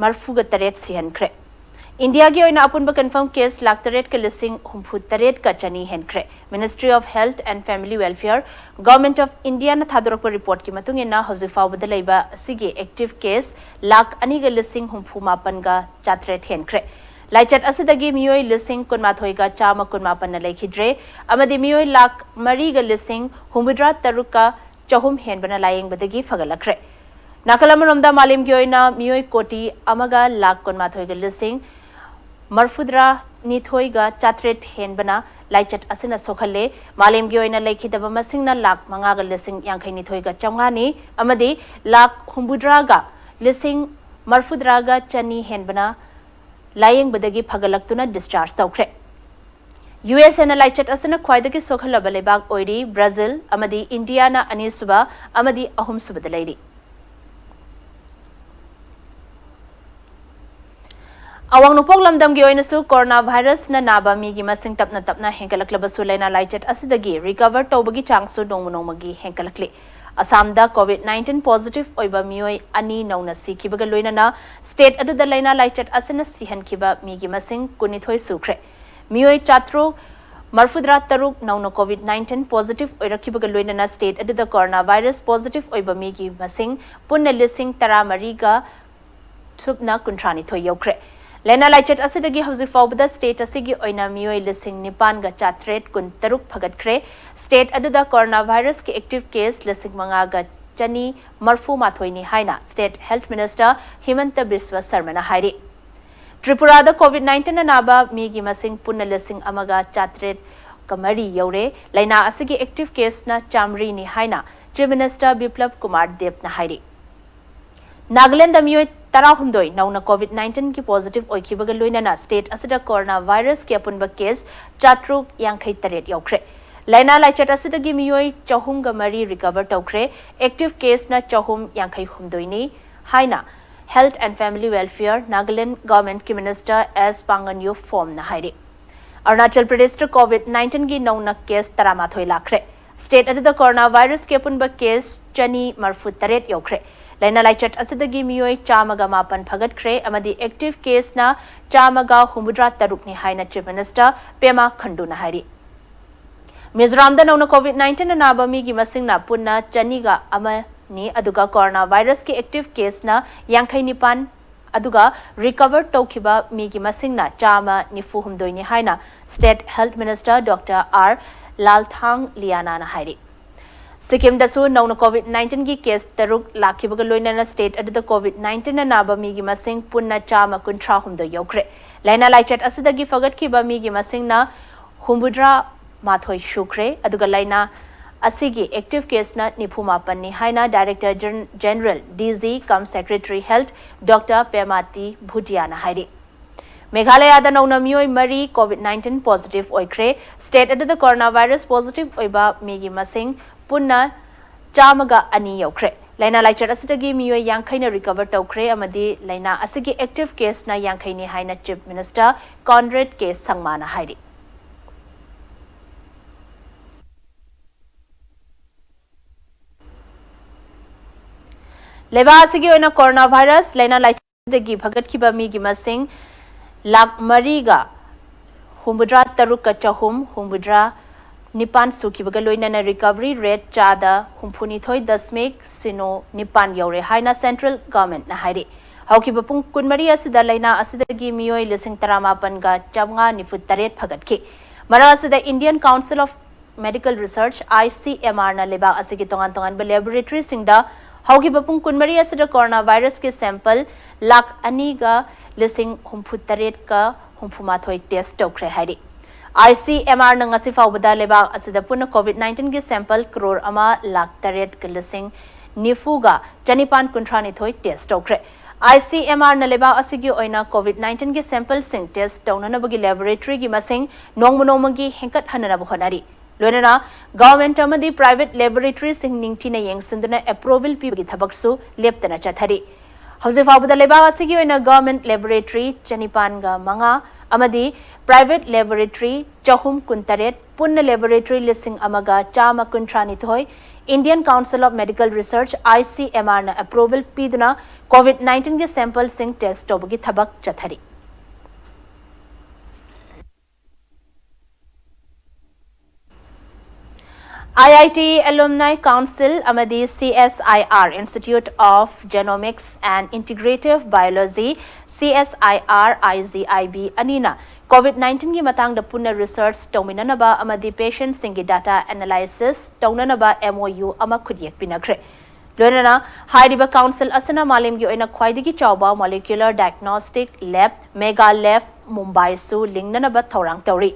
ꯃꯔꯐꯨꯒ ꯇꯔꯦꯠ ꯁꯤꯍꯟꯈ꯭ꯔꯦ꯫ ꯏꯟꯗꯤꯌꯥꯒꯤ ꯑꯣꯏꯅ ꯑꯄꯨꯟꯕ confirm case ꯂꯥꯈ ꯇꯔꯦꯠꯀ ꯂꯤꯁꯤꯡ ꯍꯨꯝꯐꯨ ꯇꯔꯦꯠꯀ ꯆꯅꯤ ꯍꯦꯟꯈ꯭ꯔꯦ꯫ Ministry of Health and Family Welfare, Government of India ꯅ ꯊꯥꯗꯣꯔꯛꯄ report ꯀꯤ ꯃꯇꯨꯡ ꯏꯟꯅ ꯍꯧꯖꯤꯛ ꯐꯥꯎꯕꯗ ꯂꯩꯕ ꯑꯁꯤꯒꯤ active case ꯂꯥꯈ ꯑꯅꯤꯒ ꯂꯤꯁꯤꯡ ꯍꯨꯝꯐꯨ ꯃꯥꯄꯟꯒ ꯆꯥꯇ꯭ꯔꯦꯠ ꯍꯦꯟꯈ꯭ꯔꯦ꯫ ꯂꯥꯏꯆꯠ ꯑꯁꯤꯗꯒꯤ ꯃꯤꯑꯣꯏ ꯂꯤꯁꯤꯡ ꯀꯨꯟꯃꯥꯊꯣꯏꯒ ꯆꯥꯝꯃ ꯀꯨꯟꯃꯥꯄꯟꯅ ꯂꯩꯈꯤꯗ꯭ꯔꯦ ꯑꯃꯗꯤ ꯃꯤꯑꯣꯏ ꯂꯥꯈ ꯃꯔꯤꯒ ꯂꯤꯁꯤꯡ ꯍꯨꯝꯐꯨꯇꯔꯥ ꯇꯔꯨꯛꯀ ꯆꯍꯨꯝ ꯍꯦꯟꯕꯅ ꯂꯥꯌꯦꯡꯕꯗꯒꯤ ꯐꯒꯠꯂꯛꯈ꯭ꯔꯦ꯫ ꯅꯥꯀꯜ ꯑꯃꯔꯣꯝꯗ ꯃꯥꯂꯦꯝꯒꯤ ꯑꯣꯏꯅ ꯃꯤꯑꯣꯏ ꯀꯣꯇꯤ ꯑꯃꯒ ꯂꯥꯈ ꯀꯨꯟꯃꯥꯊꯣꯏꯒ ꯂꯤꯁꯤꯡ ꯃꯔꯐꯨꯇꯔꯥ ꯅꯤꯊꯣꯏꯒ ꯆꯥꯇ꯭ꯔꯦꯠ ꯍꯦꯟꯕꯅ ꯂꯥꯏꯆꯠ ꯑꯁꯤꯅ ꯁꯣꯛꯍꯜꯂꯦ꯫ ꯃꯥꯂꯦꯝꯒꯤ ꯑꯣꯏꯅ ꯂꯩꯈꯤꯗꯕ ꯃꯁꯤꯡꯅ ꯂꯥꯈ ꯃꯉꯥꯒ ꯂꯤꯁꯤꯡ ꯌꯥꯡꯈꯩ ꯅꯤꯊꯣꯏꯒ ꯆꯥꯝꯃꯉꯥꯅꯤ ꯑꯃꯗꯤ ꯂꯥꯈ ꯍꯨꯝꯐꯨꯇꯔꯥꯒ ꯂꯤꯁꯤꯡ ꯃꯔꯐꯨꯇꯔꯥꯒ ꯆꯅꯤ ꯍꯦꯟꯕꯅ ꯂꯥꯌꯦꯡꯕꯗꯒꯤ ꯐꯒꯠꯂꯛꯇꯨꯅ discharge ꯇꯧꯈ꯭ꯔꯦ꯫ ꯌꯨ ꯑꯦꯁ ꯑꯦꯅ ꯂꯥꯏꯆꯠ ꯑꯁꯤꯅ ꯈ꯭ꯋꯥꯏꯗꯒꯤ ꯁꯣꯛꯍꯜꯂꯕ ꯂꯩꯕꯥꯛ ꯑꯣꯏꯔꯤ ꯕ꯭ꯔꯥꯖꯤꯜ, ꯑꯃꯗꯤ ꯏꯟꯗꯤꯌꯥꯅ ꯑꯅꯤꯁꯨꯕ ꯑꯃꯗꯤ ꯑꯍꯨꯝꯁꯨꯕꯗ ꯂꯩꯔꯤ꯫ ꯑꯋꯥꯡ ꯅꯣꯡꯄꯣꯛ ꯂꯝꯗꯝꯒꯤ ꯑꯣꯏꯅꯁꯨ ꯀꯣꯔꯣꯅꯥ ꯚꯥꯏꯔꯁꯅ ꯅꯥꯕ ꯃꯤꯒꯤ ꯃꯁꯤꯡ ꯇꯞꯅ ꯇꯞꯅ ꯍꯦꯟꯒꯠꯂꯛꯂꯕꯁꯨ, ꯂꯥꯏꯅꯥ ꯂꯥꯏꯆꯠ ꯑꯁꯤꯗꯒꯤ ꯔꯤꯀꯚꯔ ꯇꯧꯕꯒꯤ ꯆꯥꯡꯁꯨ ꯅꯣꯡꯃ ꯅꯣꯡꯃꯒꯤ ꯍꯦꯟꯒꯠꯂꯛꯂꯤ꯫ ꯑꯁꯥꯝꯗ ꯀꯣꯚꯤꯗ ꯅꯥꯏꯟꯇꯤꯟ ꯄꯣꯖꯤꯇꯤꯚ ꯑꯣꯏꯕ ꯃꯤꯑꯣꯏ ꯑꯅꯤ ꯅꯧꯅ ꯁꯤꯈꯤꯕꯒ ꯂꯣꯏꯅꯅ ꯁ꯭ꯇꯦꯠ ꯑꯗꯨꯗ ꯂꯥꯏꯅꯥ ꯂꯥꯏꯆꯠ ꯑꯁꯤꯅ ꯁꯤꯍꯟꯈꯤꯕ ꯃꯤꯒꯤ ꯃꯁꯤꯡ ꯀꯨꯟꯅꯤꯊꯣꯏ ꯁꯨꯈ꯭ꯔꯦ꯫ ꯃꯤꯑꯣꯏ ꯆꯥꯇ꯭ꯔꯨꯛ ꯃꯔꯐꯨꯇꯔꯥ ꯇꯔꯨꯛ ꯅꯧꯅ ꯀꯣꯚꯤꯗ ꯅꯥꯏꯟꯇꯤꯟ ꯄꯣꯖꯤꯇꯤꯚ ꯑꯣꯏꯔꯛꯈꯤꯕꯒ ꯂꯣꯏꯅꯅ ꯁ꯭ꯇꯦꯠ ꯑꯗꯨꯗ ꯀꯣꯔꯣꯅꯥ ꯚꯥꯏꯔꯁ ꯄꯣꯖꯤꯇꯤꯚ ꯑꯣꯏꯕ ꯃꯤꯒꯤ ꯃꯁꯤꯡ ꯄꯨꯟꯅ ꯂꯤꯁꯤꯡ ꯇꯔꯥꯃꯔꯤꯒ ꯁꯨꯞꯅ ꯀꯨꯟꯊ꯭ꯔꯥꯅꯤꯊꯣꯏ ꯌꯧꯈ꯭ꯔꯦ꯫ ꯂꯥꯏꯅꯥ ꯂꯥꯏꯆꯠ ꯑꯁꯤꯗꯒꯤ ꯍꯧꯖꯤꯛ ꯐꯥꯎꯕꯗ ꯁ꯭ꯇꯦꯠ ꯑꯁꯤꯒꯤ ꯑꯣꯏꯅ ꯃꯤꯑꯣꯏ ꯂꯤꯁꯤꯡ ꯅꯤꯄꯥꯟꯒ ꯆꯥꯇ꯭ꯔꯦꯠ ꯀꯨꯟꯇꯔꯨꯛ ꯐꯒꯠꯈ꯭ꯔꯦ꯫ ꯁ꯭ꯇꯦꯠ ꯑꯗꯨꯗ ꯀꯣꯔꯣꯅꯥ ꯚꯥꯏꯔꯁꯀꯤ ꯑꯦꯛꯇꯤꯚ ꯀꯦꯁ ꯂꯤꯁꯤꯡ ꯃꯉꯥꯒ ꯆꯅꯤ ꯃꯔꯐꯨ ꯃꯥꯊꯣꯏꯅꯤ ꯍꯥꯏꯅ ꯁ꯭ꯇꯦꯠ ꯍꯦꯜꯊ ꯃꯤꯅꯤꯁꯇꯔ ꯍꯤꯃꯟꯇ ꯕꯤꯁ꯭ꯋ ꯁꯔꯃꯅ ꯍꯥꯏꯔꯤ꯫ ꯇ꯭ꯔꯤꯄꯨꯔꯥꯗ ꯀꯣꯚꯤꯗ ꯅꯥꯏꯟꯇꯤꯟꯅ ꯅꯥꯕ ꯃꯤꯒꯤ ꯃꯁꯤꯡ ꯄꯨꯟꯅ ꯂꯤꯁꯤꯡ ꯑꯃꯒ ꯆꯥꯇ꯭ꯔꯦꯠꯀ ꯃꯔꯤ ꯌꯧꯔꯦ꯫ ꯂꯥꯏꯅꯥ ꯑꯁꯤꯒꯤ ꯑꯦꯛꯇꯤꯚ ꯀꯦꯁꯅ ꯆꯥꯃꯔꯤꯅꯤ ꯍꯥꯏꯅ ꯆꯤꯐ ꯃꯤꯅꯤꯁꯇꯔ ꯕꯤꯄ꯭ꯂꯕ ꯀꯨꯃꯥꯔ ꯗꯦꯕꯅ ꯍꯥꯏꯔꯤ꯫ ꯅꯥꯒꯥꯂꯦꯟꯗ ꯃꯤꯑꯣꯏ ꯇꯔꯥꯍꯨꯝꯗꯣꯏ ꯅꯧꯅ ꯀꯣꯚꯤꯗ ꯅꯥꯏꯟꯇꯤꯟꯒꯤ ꯄꯣꯖꯤꯇꯤꯚ ꯑꯣꯏꯈꯤꯕꯒ ꯂꯣꯏꯅꯅ ꯁ꯭ꯇꯦꯠ ꯑꯁꯤꯗ ꯀꯣꯔꯣꯅꯥ ꯚꯥꯏꯔꯁꯀꯤ ꯑꯄꯨꯟꯕ ꯀꯦꯁ ꯆꯥꯇ꯭ꯔꯨꯛ ꯌꯥꯡꯈꯩ ꯇꯔꯦꯠ ꯌꯧꯈ꯭ꯔꯦ꯫ ꯂꯥꯏꯅꯥ ꯂꯥꯏꯆꯠ ꯑꯁꯤꯗꯒꯤ ꯃꯤꯑꯣꯏ ꯆꯍꯨꯝꯒ ꯃꯔꯤ ꯔꯤꯀꯚꯔ ꯇꯧꯈ꯭ꯔꯦ꯫ ꯑꯦꯛꯇꯤꯚ ꯀꯦꯁꯅ ꯆꯍꯨꯝ ꯌꯥꯡꯈꯩ ꯍꯨꯝꯗꯣꯏꯅꯤ ꯍꯥꯏꯅ health and family welfare Nagaland ꯒꯚꯔꯟꯃꯦꯟꯠꯀꯤ ꯃꯤꯅꯤꯁꯇꯔ ꯑꯦꯁ ꯄꯥꯡꯒꯟꯌꯨ ꯐꯣꯝꯅ ꯍꯥꯏꯔꯤ꯫ ꯑꯔꯨꯅꯥꯆꯜ ꯄ꯭ꯔꯗꯦꯁꯇ ꯀꯣꯚꯤꯗ ꯅꯥꯏꯟꯇꯤꯟꯒꯤ ꯅꯧꯅ ꯀꯦꯁ ꯇꯔꯥꯃꯥꯊꯣꯏ ꯂꯥꯛꯈ꯭ꯔꯦ꯫ ꯁ꯭ꯇꯦꯠ ꯑꯗꯨꯗ ꯀꯣꯔꯣꯅꯥ ꯚꯥꯏꯔꯁꯀꯤ ꯑꯄꯨꯟꯕ ꯀꯦꯁ ꯆꯅꯤ ꯃꯔꯐꯨ ꯇꯔꯦꯠ ꯌꯧꯈ꯭ꯔꯦ꯫ ꯂꯥꯏꯅꯥ ꯂꯥꯏꯆꯠ ꯑꯁꯤꯗꯒꯤ ꯃꯤꯑꯣꯏ ꯆꯥꯝꯃꯒ ꯃꯥꯄꯟ ꯐꯒꯠꯈ꯭ꯔꯦ ꯑꯃꯗꯤ ꯑꯦꯛꯇꯤꯚ ꯀꯦꯁꯅ ꯆꯥꯝꯃꯒ ꯍꯨꯝꯐꯨꯇꯔꯥ ꯇꯔꯨꯛꯅꯤ ꯍꯥꯏꯅ ꯆꯤꯐ ꯃꯤꯅꯤꯁꯇꯔ ꯄꯦꯃꯥ ꯈꯟꯗꯨꯅ ꯍꯥꯏꯔꯤ꯫ ꯃꯤꯖꯣꯔꯥꯝꯗ ꯅꯧꯅ ꯀꯣꯚꯤꯗ ꯅꯥꯏꯟꯇꯤꯟꯅ ꯅꯥꯕ ꯃꯤꯒꯤ ꯃꯁꯤꯡꯅ ꯄꯨꯟꯅ ꯆꯅꯤꯒ ꯑꯃꯅꯤ, ꯑꯗꯨꯒ ꯀꯣꯔꯣꯅꯥ ꯚꯥꯏꯔꯁꯀꯤ ꯑꯦꯛꯇꯤꯚ ꯀꯦꯁꯅ ꯌꯥꯡꯈꯩ ꯅꯤꯄꯥꯟ, ꯑꯗꯨꯒ ꯔꯤꯀꯚꯔ ꯇꯧꯈꯤꯕ ꯃꯤꯒꯤ ꯃꯁꯤꯡꯅ ꯆꯥꯝꯃ ꯅꯤꯐꯨ ꯍꯨꯝꯗꯣꯏꯅꯤ ꯍꯥꯏꯅ state health minister doctor R ꯂꯥꯜꯊꯥꯡ ꯂꯤꯌꯥꯅꯥꯅ ꯍꯥꯏꯔꯤ꯫ ꯁꯤꯛꯀꯤꯝꯗꯁꯨ ꯅꯧꯅ ꯀꯣꯚꯤꯗ ꯅꯥꯏꯟꯇꯤꯟꯒꯤ ꯀꯦꯁ ꯇꯔꯨꯛ ꯂꯥꯛꯈꯤꯕꯒ ꯂꯣꯏꯅꯅ ꯁ꯭ꯇꯦꯠ ꯑꯗꯨꯗ ꯀꯣꯚꯤꯗ ꯅꯥꯏꯟꯇꯤꯟꯅ ꯅꯥꯕ ꯃꯤꯒꯤ ꯃꯁꯤꯡ ꯄꯨꯟꯅ ꯆꯥꯝꯃ ꯀꯨꯟꯊ꯭ꯔꯥ ꯍꯨꯝꯗꯣꯏ ꯌꯧꯈ꯭ꯔꯦ꯫ ꯂꯥꯏꯅꯥ ꯂꯥꯏꯆꯠ ꯑꯁꯤꯗꯒꯤ ꯐꯒꯠꯈꯤꯕ ꯃꯤꯒꯤ ꯃꯁꯤꯡꯅ ꯍꯨꯝꯐꯨꯇꯔꯥ ꯃꯥꯊꯣꯏ ꯁꯨꯈ꯭ꯔꯦ, ꯑꯗꯨꯒ ꯂꯥꯏꯅꯥ ꯑꯁꯤꯒꯤ ꯑꯦꯛꯇꯤꯚ ꯀꯦꯁꯅ ꯅꯤꯐꯨ ꯃꯥꯄꯟꯅꯤ ꯍꯥꯏꯅ ꯗꯥꯏꯔꯦꯛꯇꯔ ꯖꯦꯟ-, ꯖꯦꯅꯔꯦꯜ, ꯗꯤ ꯖꯤ ꯀꯝ ꯁꯦꯀ꯭ꯔꯦꯇꯔꯤ ꯍꯦꯜꯊ ꯗꯣꯛꯇꯔ ꯄꯦꯃꯥꯇꯤ ꯚꯨꯇꯤꯌꯥꯅ ꯍꯥꯏꯔꯤ꯫ ꯃꯦꯘꯥꯂꯌꯥꯗ ꯅꯧꯅ ꯃꯤꯑꯣꯏ ꯃꯔꯤ COVID nineteen positive ꯑꯣꯏꯈ꯭ꯔꯦ꯫ State ꯑꯗꯨꯗ coronavirus positive ꯑꯣꯏꯕ ꯃꯤꯒꯤ ꯃꯁꯤꯡ ꯄꯨꯟꯅ ꯆꯥꯝꯃꯒ ꯑꯅꯤ ꯌꯧꯈ꯭ꯔꯦ꯫ ꯂꯥꯏꯅꯥ ꯂꯥꯏꯆꯠ ꯑꯁꯤꯗꯒꯤ ꯃꯤꯑꯣꯏ ꯌꯥꯡꯈꯩꯅ recover ꯇꯧꯈ꯭ꯔꯦ ꯑꯃꯗꯤ ꯂꯥꯏꯅꯥ ꯑꯁꯤꯒꯤ active caseꯅ ꯌꯥꯡꯈꯩꯅꯤ ꯍꯥꯏꯅ Chief Minister Conrad K ꯁꯪꯃꯥꯅ ꯍꯥꯏꯔꯤ꯫ ꯂꯩꯕꯥꯛ ꯑꯁꯤꯒꯤ ꯑꯣꯏꯅ coronavirus ꯂꯥꯏꯅꯥ ꯂꯥꯏꯆꯠꯇꯒꯤ ꯐꯒꯠꯈꯤꯕ ꯃꯤꯒꯤ ꯃꯁꯤꯡ ꯂꯥꯈ ꯃꯔꯤꯒ ꯍꯨꯝꯐꯨꯇꯔꯥ ꯇꯔꯨꯛꯀ ꯆꯍꯨꯝ ꯍꯨꯝꯐꯨꯇꯔꯥ ꯅꯤꯄꯥꯟ ꯁꯨꯈꯤꯕꯒ ꯂꯣꯏꯅꯅ recovery rate ꯆꯥꯗ ꯍꯨꯝꯐꯨꯅꯤꯊꯣꯏ ꯗꯁꯃꯤꯛ ꯁꯤꯅꯣ ꯅꯤꯄꯥꯟ ꯌꯧꯔꯦ ꯍꯥꯏꯅ central governmentꯅ ꯍꯥꯏꯔꯤ꯫ ꯍꯧꯈꯤꯕ ꯄꯨꯡ ꯀꯨꯟꯃꯔꯤ ꯑꯁꯤꯗ ꯂꯥꯏꯅꯥ ꯑꯁꯤꯗꯒꯤ ꯃꯤꯑꯣꯏ ꯂꯤꯁꯤꯡ ꯇꯔꯥꯃꯥꯄꯟꯒ ꯆꯥꯝꯃꯉꯥ ꯅꯤꯐꯨ ꯇꯔꯦꯠ ꯐꯒꯠꯈꯤ꯫ ꯃꯔꯛ ꯑꯁꯤꯗ Indian Council of Medical Research, ICMRꯅ ꯂꯩꯕꯥꯛ ꯑꯁꯤꯒꯤ ꯇꯣꯉꯥꯟ ꯇꯣꯉꯥꯟꯕ laboratoryꯁꯤꯡꯗ ꯍꯧꯈꯤꯕ ꯄꯨꯡ ꯀꯨꯟꯃꯔꯤ ꯑꯁꯤꯗ coronavirusꯀꯤ sample ꯂꯥꯈ ꯑꯅꯤꯒ ꯂꯤꯁꯤꯡ ꯍꯨꯝꯐꯨ ꯇꯔꯦꯠꯀ ꯍꯨꯝꯐꯨ ꯃꯥꯊꯣꯏ test ꯇꯧꯈ꯭ꯔꯦ ꯍꯥꯏꯔꯤ꯫ ICMRꯅ ꯉꯁꯤ ꯐꯥꯎꯕꯗ ꯂꯩꯕꯥꯛ ꯑꯁꯤꯗ ꯄꯨꯟꯅ COVID nineteenꯒꯤ sample ꯀ꯭ꯔꯣꯔ ꯑꯃ ꯂꯥꯈ ꯇꯔꯦꯠꯀ ꯂꯤꯁꯤꯡ ꯅꯤꯐꯨꯒ ꯆꯅꯤꯄꯥꯟ ꯀꯨꯟꯊ꯭ꯔꯥꯅꯤꯊꯣꯏ test ꯇꯧꯈ꯭ꯔꯦ꯫ ICMRꯅ ꯂꯩꯕꯥꯛ ꯑꯁꯤꯒꯤ ꯑꯣꯏꯅ COVID nineteenꯒꯤ sampleꯁꯤꯡ test ꯇꯧꯅꯅꯕꯒꯤ laboratoryꯒꯤ ꯃꯁꯤꯡ ꯅꯣꯡꯃ ꯅꯣꯡꯃꯒꯤ ꯍꯦꯟꯒꯠꯍꯟꯅꯅꯕ ꯍꯣꯠꯅꯔꯤ꯫ ꯂꯣꯏꯅꯅ government ꯑꯃꯗꯤ private laboratoryꯁꯤꯡ ꯅꯤꯡꯊꯤꯅ ꯌꯦꯡꯁꯤꯟꯗꯨꯅ approval ꯄꯤꯕꯒꯤ ꯊꯕꯛꯁꯨ ꯂꯦꯞꯇꯅ ꯆꯠꯊꯔꯤ꯫ ꯍꯧꯖꯤꯛ ꯐꯥꯎꯕꯗ ꯂꯩꯕꯥꯛ ꯑꯁꯤꯒꯤ ꯑꯣꯏꯅ government laboratory ꯆꯅꯤꯄꯥꯟꯒ ꯃꯉꯥ ꯑꯃꯗꯤ private laboratory ꯆꯍꯨꯝ ꯀꯨꯟꯇꯔꯦꯠ, ꯄꯨꯟꯅ laboratory ꯂꯤꯁꯤꯡ ꯑꯃꯒ ꯆꯥꯝꯃ ꯀꯨꯟꯊ꯭ꯔꯥꯅꯤꯊꯣꯏ Indian Council of Medical Research, ICMRꯅ approval ꯄꯤꯗꯨꯅ COVID nineteenꯒꯤ sampleꯁꯤꯡ test ꯇꯧꯕꯒꯤ ꯊꯕꯛ ꯆꯠꯊꯔꯤ꯫ IIT Alumni Council ꯑꯃꯗꯤ CSIR, Institute of Genomics and Integrative Biology, CSIR IGIB, ꯑꯅꯤꯅ COVID nineteenꯒꯤ ꯃꯇꯥꯡꯗ ꯄꯨꯟꯅ research ꯇꯧꯃꯤꯟꯅꯅꯕ ꯑꯃꯗꯤ patientꯁꯤꯡꯒꯤ data analysis ꯇꯧꯅꯅꯕ MOU ꯑꯃ ꯈꯨꯠꯌꯦꯛ ꯄꯤꯅꯈ꯭ꯔꯦ꯫ ꯂꯣꯏꯅꯅ ꯍꯥꯏꯔꯤꯕ council ꯑꯁꯤꯅ ꯃꯥꯂꯦꯝꯒꯤ ꯑꯣꯏꯅ ꯈ꯭ꯋꯥꯏꯗꯒꯤ ꯆꯥꯎꯕ molecular diagnostic lab, mega lab, ꯃꯨꯝꯕꯥꯏꯁꯨ ꯂꯤꯡꯅꯅꯕ ꯊꯧꯔꯥꯡ ꯇꯧꯔꯤ꯫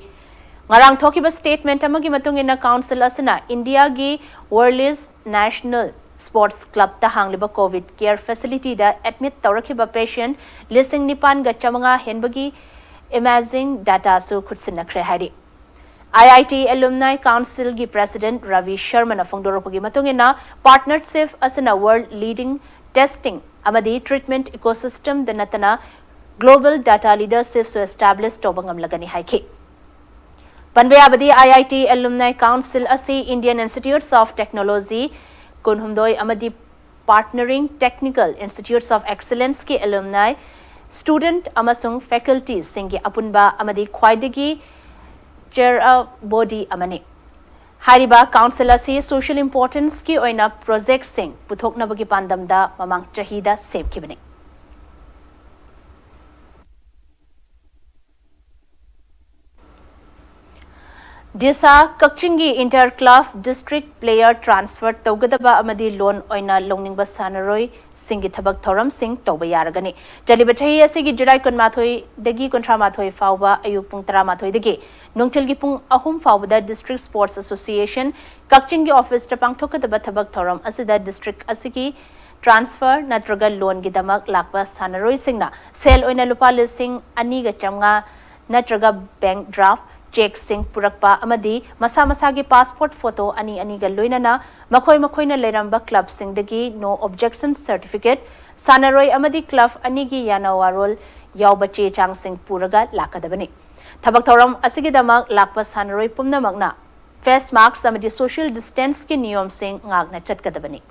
ꯉꯔꯥꯡ ꯊꯣꯛꯈꯤꯕ statement ꯑꯃꯒꯤ ꯃꯇꯨꯡ ꯏꯟꯅ, council ꯑꯁꯤꯅ ꯏꯟꯗꯤꯌꯥꯒꯤ Worlies National Sports Clubꯇ ꯍꯥꯡꯂꯤꯕ COVID care facilityꯗ admit ꯇꯧꯔꯛꯈꯤꯕ patient ꯂꯤꯁꯤꯡ ꯅꯤꯄꯥꯟꯒ ꯆꯥꯃꯉꯥ ꯍꯦꯟꯕꯒꯤ imaging dataꯁꯨ ꯈꯨꯠꯁꯤꯟꯅꯈ꯭ꯔꯦ ꯍꯥꯏꯔꯤ꯫ IIT Alumni Councilꯒꯤ President Ravi Sharmaꯅ ꯐꯣꯡꯗꯣꯔꯛꯄꯒꯤ ꯃꯇꯨꯡ ꯏꯟꯅ, partnership ꯑꯁꯤꯅ world leading testing ꯑꯃꯗꯤ treatment ecosystemꯗ ꯅꯠꯇꯅ global data leadershipꯁꯨ establish ꯇꯧꯕ ꯉꯝꯂꯒꯅꯤ ꯍꯥꯏꯈꯤ꯫ ꯄꯟꯕ ꯌꯥꯕꯗꯤ, IIT Alumni Council ꯑꯁꯤ Indian Institutes of Technology ꯀꯨꯟꯍꯨꯝꯗꯣꯏ ꯑꯃꯗꯤ Partnering Technical Institutes of Excellenceꯀꯤ alumni, student ꯑꯃꯁꯨꯡ facultyꯁꯤꯡꯒꯤ ꯑꯄꯨꯟꯕ ꯑꯃꯗꯤ ꯈ꯭ꯋꯥꯏꯗꯒꯤ chair body ꯑꯃꯅꯤ꯫ ꯍꯥꯏꯔꯤꯕ council ꯑꯁꯤ social importanceꯀꯤ ꯑꯣꯏꯅ projectꯁꯤꯡ ꯄꯨꯊꯣꯛꯅꯕꯒꯤ ꯄꯥꯟꯗꯝꯗ ꯃꯃꯥꯡ ꯆꯍꯤꯗ ꯁꯦꯝꯈꯤꯕꯅꯤ꯫ ꯗꯤꯁꯥ ꯀꯛꯆꯤꯡꯒꯤ inter club district player transfer ꯇꯧꯒꯗꯕ ꯑꯃꯗꯤ loan ꯑꯣꯏꯅ ꯂꯧꯅꯤꯡꯕ ꯁꯥꯟꯅꯔꯣꯏꯁꯤꯡꯒꯤ ꯊꯕꯛ ꯊꯧꯔꯝꯁꯤꯡ ꯇꯧꯕ ꯌꯥꯔꯒꯅꯤ꯫ ꯆꯠꯂꯤꯕ ꯆꯍꯤ ꯑꯁꯤꯒꯤ July ꯀꯨꯟꯃꯥꯊꯣꯏꯗꯒꯤ ꯀꯨꯟꯊ꯭ꯔꯥꯃꯥꯊꯣꯏ ꯐꯥꯎꯕ ꯑꯌꯨꯛ ꯄꯨꯡ ꯇꯔꯥꯃꯥꯊꯣꯏꯗꯒꯤ ꯅꯨꯡꯊꯤꯜꯒꯤ ꯄꯨꯡ ꯑꯍꯨꯝ ꯐꯥꯎꯕꯗ District Sports Association ꯀꯛꯆꯤꯡꯒꯤ officeꯇ ꯄꯥꯡꯊꯣꯛꯀꯗꯕ ꯊꯕꯛ ꯊꯧꯔꯝ ꯑꯁꯤꯗ district ꯑꯁꯤꯒꯤ transfer ꯅꯠꯇ꯭ꯔꯒ loanꯒꯤꯗꯃꯛ ꯂꯥꯛꯄ ꯁꯥꯟꯅꯔꯣꯏꯁꯤꯡꯅ ꯁꯦꯜ ꯑꯣꯏꯅ ꯂꯨꯄꯥ ꯂꯤꯁꯤꯡ ꯑꯅꯤꯒ ꯆꯥꯝꯃꯉꯥ ꯅꯠꯇ꯭ꯔꯒ bank draft, chequeꯁꯤꯡ ꯄꯨꯔꯛꯄ ꯑꯃꯗꯤ ꯃꯁꯥ ꯃꯁꯥꯒꯤ passport photo ꯑꯅꯤ ꯑꯅꯤꯒ ꯂꯣꯏꯅꯅ ꯃꯈꯣꯏ ꯃꯈꯣꯏꯅ ꯂꯩꯔꯝꯕ clubꯁꯤꯡꯗꯒꯤ no objection certificate, ꯁꯥꯟꯅꯔꯣꯏ ꯑꯃꯗꯤ club ꯑꯅꯤꯒꯤ ꯌꯥꯅꯋꯥꯔꯣꯜ ꯌꯥꯎꯕ ꯆꯦ ꯆꯥꯡꯁꯤꯡ ꯄꯨꯔꯒ ꯂꯥꯛꯀꯗꯕꯅꯤ꯫ ꯊꯕꯛ ꯊꯧꯔꯝ ꯑꯁꯤꯒꯤꯗꯃꯛ ꯂꯥꯛꯄ ꯁꯥꯟꯅꯔꯣꯏ ꯄꯨꯝꯅꯃꯛꯅ face mask ꯑꯃꯗꯤ social distanceꯀꯤ ꯅꯤꯌꯣꯝꯁꯤꯡ ꯉꯥꯛꯅ ꯆꯠꯀꯗꯕꯅꯤ꯫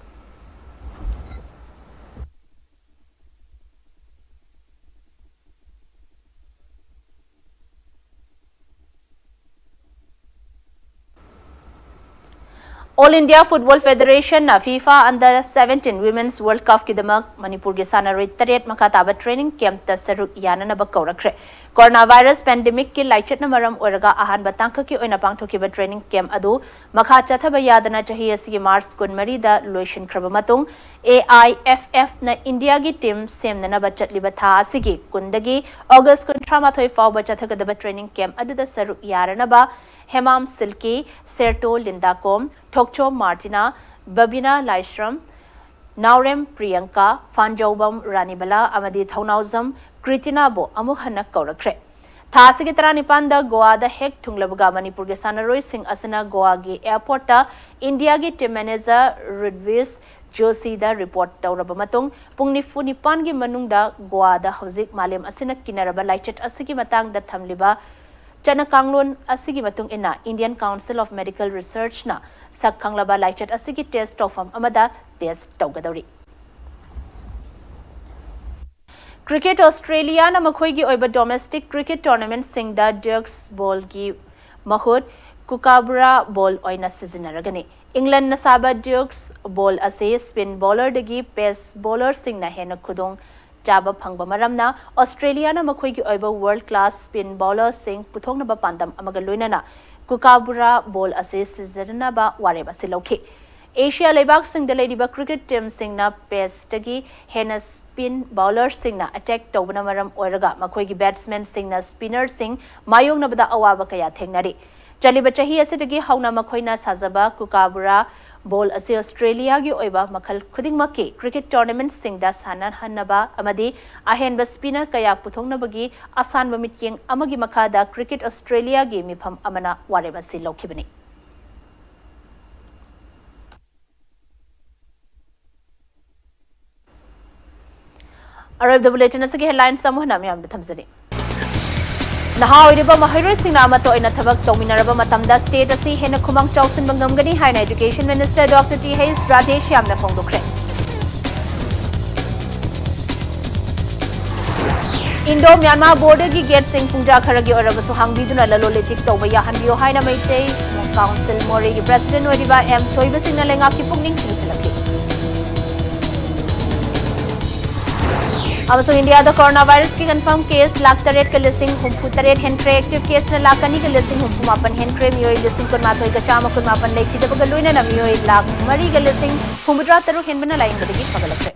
All India Football Federationꯅ FIFA Under seventeen Women's World Cupꯀꯤꯗꯃꯛ ꯃꯅꯤꯄꯨꯔꯒꯤ ꯁꯥꯟꯅꯔꯣꯏ ꯇꯔꯦꯠ ꯃꯈꯥ ꯇꯥꯕ training campꯇ ꯁꯔꯨꯛ ꯌꯥꯅꯅꯕ ꯀꯧꯔꯛꯈ꯭ꯔꯦ꯫ Corona virus pandemicꯀꯤ ꯂꯥꯏꯆꯠꯅ ꯃꯔꯝ ꯑꯣꯏꯔꯒ ꯑꯍꯥꯟꯕ ꯇꯥꯡꯀꯛꯀꯤ ꯑꯣꯏꯅ ꯄꯥꯡꯊꯣꯛꯈꯤꯕ training camp ꯑꯗꯨ ꯃꯈꯥ ꯆꯠꯊꯕ ꯌꯥꯗꯅ ꯆꯍꯤ ꯑꯁꯤꯒꯤ March ꯀꯨꯟꯃꯔꯤꯗ ꯂꯣꯏꯁꯤꯟꯈ꯭ꯔꯕ ꯃꯇꯨꯡ, AIFFꯅ ꯏꯟꯗꯤꯌꯥꯒꯤ team ꯁꯦꯝꯅꯅꯕ ꯆꯠꯂꯤꯕ ꯊꯥ ꯑꯁꯤꯒꯤ ꯀꯨꯟꯗꯒꯤ August ꯀꯨꯟꯊ꯭ꯔꯥꯃꯥꯊꯣꯏ ꯐꯥꯎꯕ ꯆꯠꯊꯒꯗꯕ training camp ꯑꯗꯨꯗ ꯁꯔꯨꯛ ꯌꯥꯔꯅꯕ ꯍꯦꯃꯥꯝ ꯁꯤꯜꯀꯤ, ꯁꯦꯔꯇꯣ ꯂꯤꯟꯗꯥꯀꯣꯝ, ꯊꯣꯛꯆꯣꯝ ꯃꯥꯔꯇꯤꯅꯥ, ꯕꯕꯤꯅꯥ ꯂꯥꯏꯁ꯭ꯔꯝ, ꯅꯥꯎꯔꯦꯝ ꯄ꯭ꯔꯤꯌꯪꯀꯥ, ꯐꯥꯟꯖꯧꯕꯝ ꯔꯥꯅꯤꯕꯂꯥ ꯑꯃꯗꯤ ꯊꯧꯅꯥꯎꯖꯝ ꯀ꯭ꯔꯤꯇꯤꯅꯥꯕꯨ ꯑꯃꯨꯛ ꯍꯟꯅ ꯀꯧꯔꯛꯈ꯭ꯔꯦ꯫ ꯊꯥ ꯑꯁꯤꯒꯤ ꯇꯔꯥꯅꯤꯄꯥꯟꯗ ꯒꯣꯋꯥꯗ ꯍꯦꯛ ꯊꯨꯡꯂꯕꯒ ꯃꯅꯤꯄꯨꯔꯒꯤ ꯁꯥꯟꯅꯔꯣꯏꯁꯤꯡ ꯑꯁꯤꯅ ꯒꯣꯋꯥꯒꯤ airportꯇ Indiaꯒꯤ team manager ꯔꯨꯗ꯭ꯋꯤꯁ ꯖꯣꯁꯤꯗ report ꯇꯧꯔꯕ ꯃꯇꯨꯡ ꯄꯨꯡ ꯅꯤꯐꯨ ꯅꯤꯄꯥꯟꯒꯤ ꯃꯅꯨꯡꯗ ꯒꯣꯋꯥꯗ ꯍꯧꯖꯤꯛ ꯃꯥꯂꯦꯝ ꯑꯁꯤꯅ ꯀꯤꯅꯔꯕ ꯂꯥꯏꯆꯠ ꯑꯁꯤꯒꯤ ꯃꯇꯥꯡꯗ ꯊꯝꯂꯤꯕ ꯆꯠꯅ ꯀꯥꯡꯂꯣꯟ ꯑꯁꯤꯒꯤ ꯃꯇꯨꯡ ꯏꯟꯅ Indian Council of Medical Researchꯅ ꯁꯛ ꯈꯪꯂꯕ ꯂꯥꯏꯆꯠ ꯑꯁꯤꯒꯤ test ꯇꯧꯐꯝ ꯑꯃꯗ test ꯇꯧꯒꯗꯧꯔꯤ꯫ Cricket Australiaꯅ ꯃꯈꯣꯏꯒꯤ ꯑꯣꯏꯕ domestic cricket tournamentꯁꯤꯡꯗ Dukes ballꯒꯤ ꯃꯍꯨꯠ Kookaburra ball ꯑꯣꯏꯅ ꯁꯤꯖꯤꯟꯅꯔꯒꯅꯤ꯫ Englandꯅ ꯁꯥꯕ Dukes ball ꯑꯁꯤ spin bowlerꯗꯒꯤ pace bowlerꯁꯤꯡꯅ ꯍꯦꯟꯅ ꯈꯨꯗꯣꯡ ꯆꯥꯕ ꯐꯪꯕ ꯃꯔꯝꯅ Australiaꯅ ꯃꯈꯣꯏꯒꯤ ꯑꯣꯏꯕ world class spin bowlerꯁꯤꯡ ꯄꯨꯊꯣꯛꯅꯕ ꯄꯥꯟꯗꯝ ꯑꯃꯒ ꯂꯣꯏꯅꯅ Kookaburra ball ꯑꯁꯤ ꯁꯤꯖꯤꯟꯅꯅꯕ ꯋꯥꯔꯦꯞ ꯑꯁꯤ ꯂꯧꯈꯤ꯫ ꯑꯦꯁꯤꯌꯥ ꯂꯩꯕꯥꯛꯁꯤꯡꯗ ꯂꯩꯔꯤꯕ cricket teamꯁꯤꯡꯅ paceꯇꯒꯤ ꯍꯦꯟꯅ spin bowlerꯁꯤꯡꯅ attack ꯇꯧꯕꯅ ꯃꯔꯝ ꯑꯣꯏꯔꯒ ꯃꯈꯣꯏꯒꯤ batsmanꯁꯤꯡꯅ spinnerꯁꯤꯡ ꯃꯥꯌꯣꯛꯅꯕꯗ ꯑꯋꯥꯕ ꯀꯌꯥ ꯊꯦꯡꯅꯔꯤ꯫ ꯆꯠꯂꯤꯕ ꯆꯍꯤ ꯑꯁꯤꯗꯒꯤ ꯍꯧꯅ ꯃꯈꯣꯏꯅ ꯁꯥꯖꯕ Kookaburra ball ꯑꯁꯤ Australiaꯒꯤ ꯑꯣꯏꯕ ꯃꯈꯜ ꯈꯨꯗꯤꯡꯃꯛꯀꯤ cricket tournamentꯁꯤꯡꯗ ꯁꯥꯟꯅꯍꯟꯅꯕ ꯑꯃꯗꯤ ꯑꯍꯦꯟꯕ spinner ꯀꯌꯥ ꯄꯨꯊꯣꯛꯅꯕꯒꯤ ꯑꯁꯥꯟꯕ ꯃꯤꯠꯌꯦꯡ ꯑꯃꯒꯤ ꯃꯈꯥꯗ Cricket Australiaꯒꯤ ꯃꯤꯐꯝ ꯑꯃꯅ ꯋꯥꯔꯦꯞ ꯑꯁꯤ ꯂꯧꯈꯤꯕꯅꯤ꯫ ꯑꯔꯣꯏꯕꯗ bulletin ꯑꯁꯤꯒꯤ headlines ꯑꯃꯨꯛ ꯍꯟꯅ ꯃꯤꯌꯥꯝꯗ ꯊꯝꯖꯔꯤ꯫ ꯅꯍꯥ ꯑꯣꯏꯔꯤꯕ ꯃꯍꯩꯔꯣꯏꯁꯤꯡꯅ ꯑꯃꯠꯇ ꯑꯣꯏꯅ ꯊꯕꯛ ꯇꯧꯃꯤꯟꯅꯔꯕ ꯃꯇꯝꯗ state ꯑꯁꯤ ꯍꯦꯟꯅ ꯈꯨꯃꯥꯡ ꯆꯥꯎꯁꯤꯟꯕ ꯉꯝꯒꯅꯤ ꯍꯥꯏꯅ Education Minister Doctor ꯇꯤ ꯍꯩꯁ ꯔꯥꯙꯦꯁ꯭ꯌꯥꯝꯅ ꯐꯣꯡꯗꯣꯛꯈ꯭ꯔꯦ꯫ Indo Myanmar borderꯒꯤ gateꯁꯤꯡ ꯄꯨꯡꯖꯥ ꯈꯔꯒꯤ ꯑꯣꯏꯔꯕꯁꯨ ꯍꯥꯡꯕꯤꯗꯨꯅ ꯂꯂꯣꯟ ꯏꯇꯤꯛ ꯇꯧꯕ ꯌꯥꯍꯟꯕꯤꯌꯨ ꯍꯥꯏꯅ ꯃꯩꯇꯩ Council ꯃꯣꯔꯦꯒꯤ president ꯑꯣꯏꯔꯤꯕ ꯑꯦꯝ ꯊꯣꯏꯕꯁꯤꯡꯅ ꯂꯩꯉꯥꯛꯀꯤ ꯄꯨꯛꯅꯤꯡ ꯆꯤꯡꯁꯤꯜꯂꯛꯈꯤ꯫ ꯑꯃꯁꯨꯡ ꯏꯟꯗꯤꯌꯥꯗ coronavirusꯀꯤ confirm case ꯂꯥꯈ ꯇꯔꯦꯠꯀ ꯂꯤꯁꯤꯡ ꯍꯨꯝꯐꯨ ꯇꯔꯦꯠ ꯍꯦꯟꯈ꯭ꯔꯦ꯫ Active caseꯅ ꯂꯥꯈ ꯑꯅꯤꯒ ꯂꯤꯁꯤꯡ ꯍꯨꯝꯐꯨ ꯃꯥꯄꯟ ꯍꯦꯟꯈ꯭ꯔꯦ꯫ ꯃꯤꯑꯣꯏ ꯂꯤꯁꯤꯡ ꯀꯨꯟꯃꯥꯊꯣꯏꯒ ꯆꯥꯝꯃ ꯀꯨꯟꯃꯥꯄꯟ ꯂꯩꯈꯤꯗꯕꯒ ꯂꯣꯏꯅꯅ ꯃꯤꯑꯣꯏ ꯂꯥꯈ ꯃꯔꯤꯒ ꯂꯤꯁꯤꯡ ꯍꯨꯝꯐꯨꯇꯔꯥ ꯇꯔꯨꯛ ꯍꯦꯟꯕꯅ ꯂꯥꯌꯦꯡꯕꯗꯒꯤ ꯐꯒꯠꯂꯛꯈ꯭ꯔꯦ꯫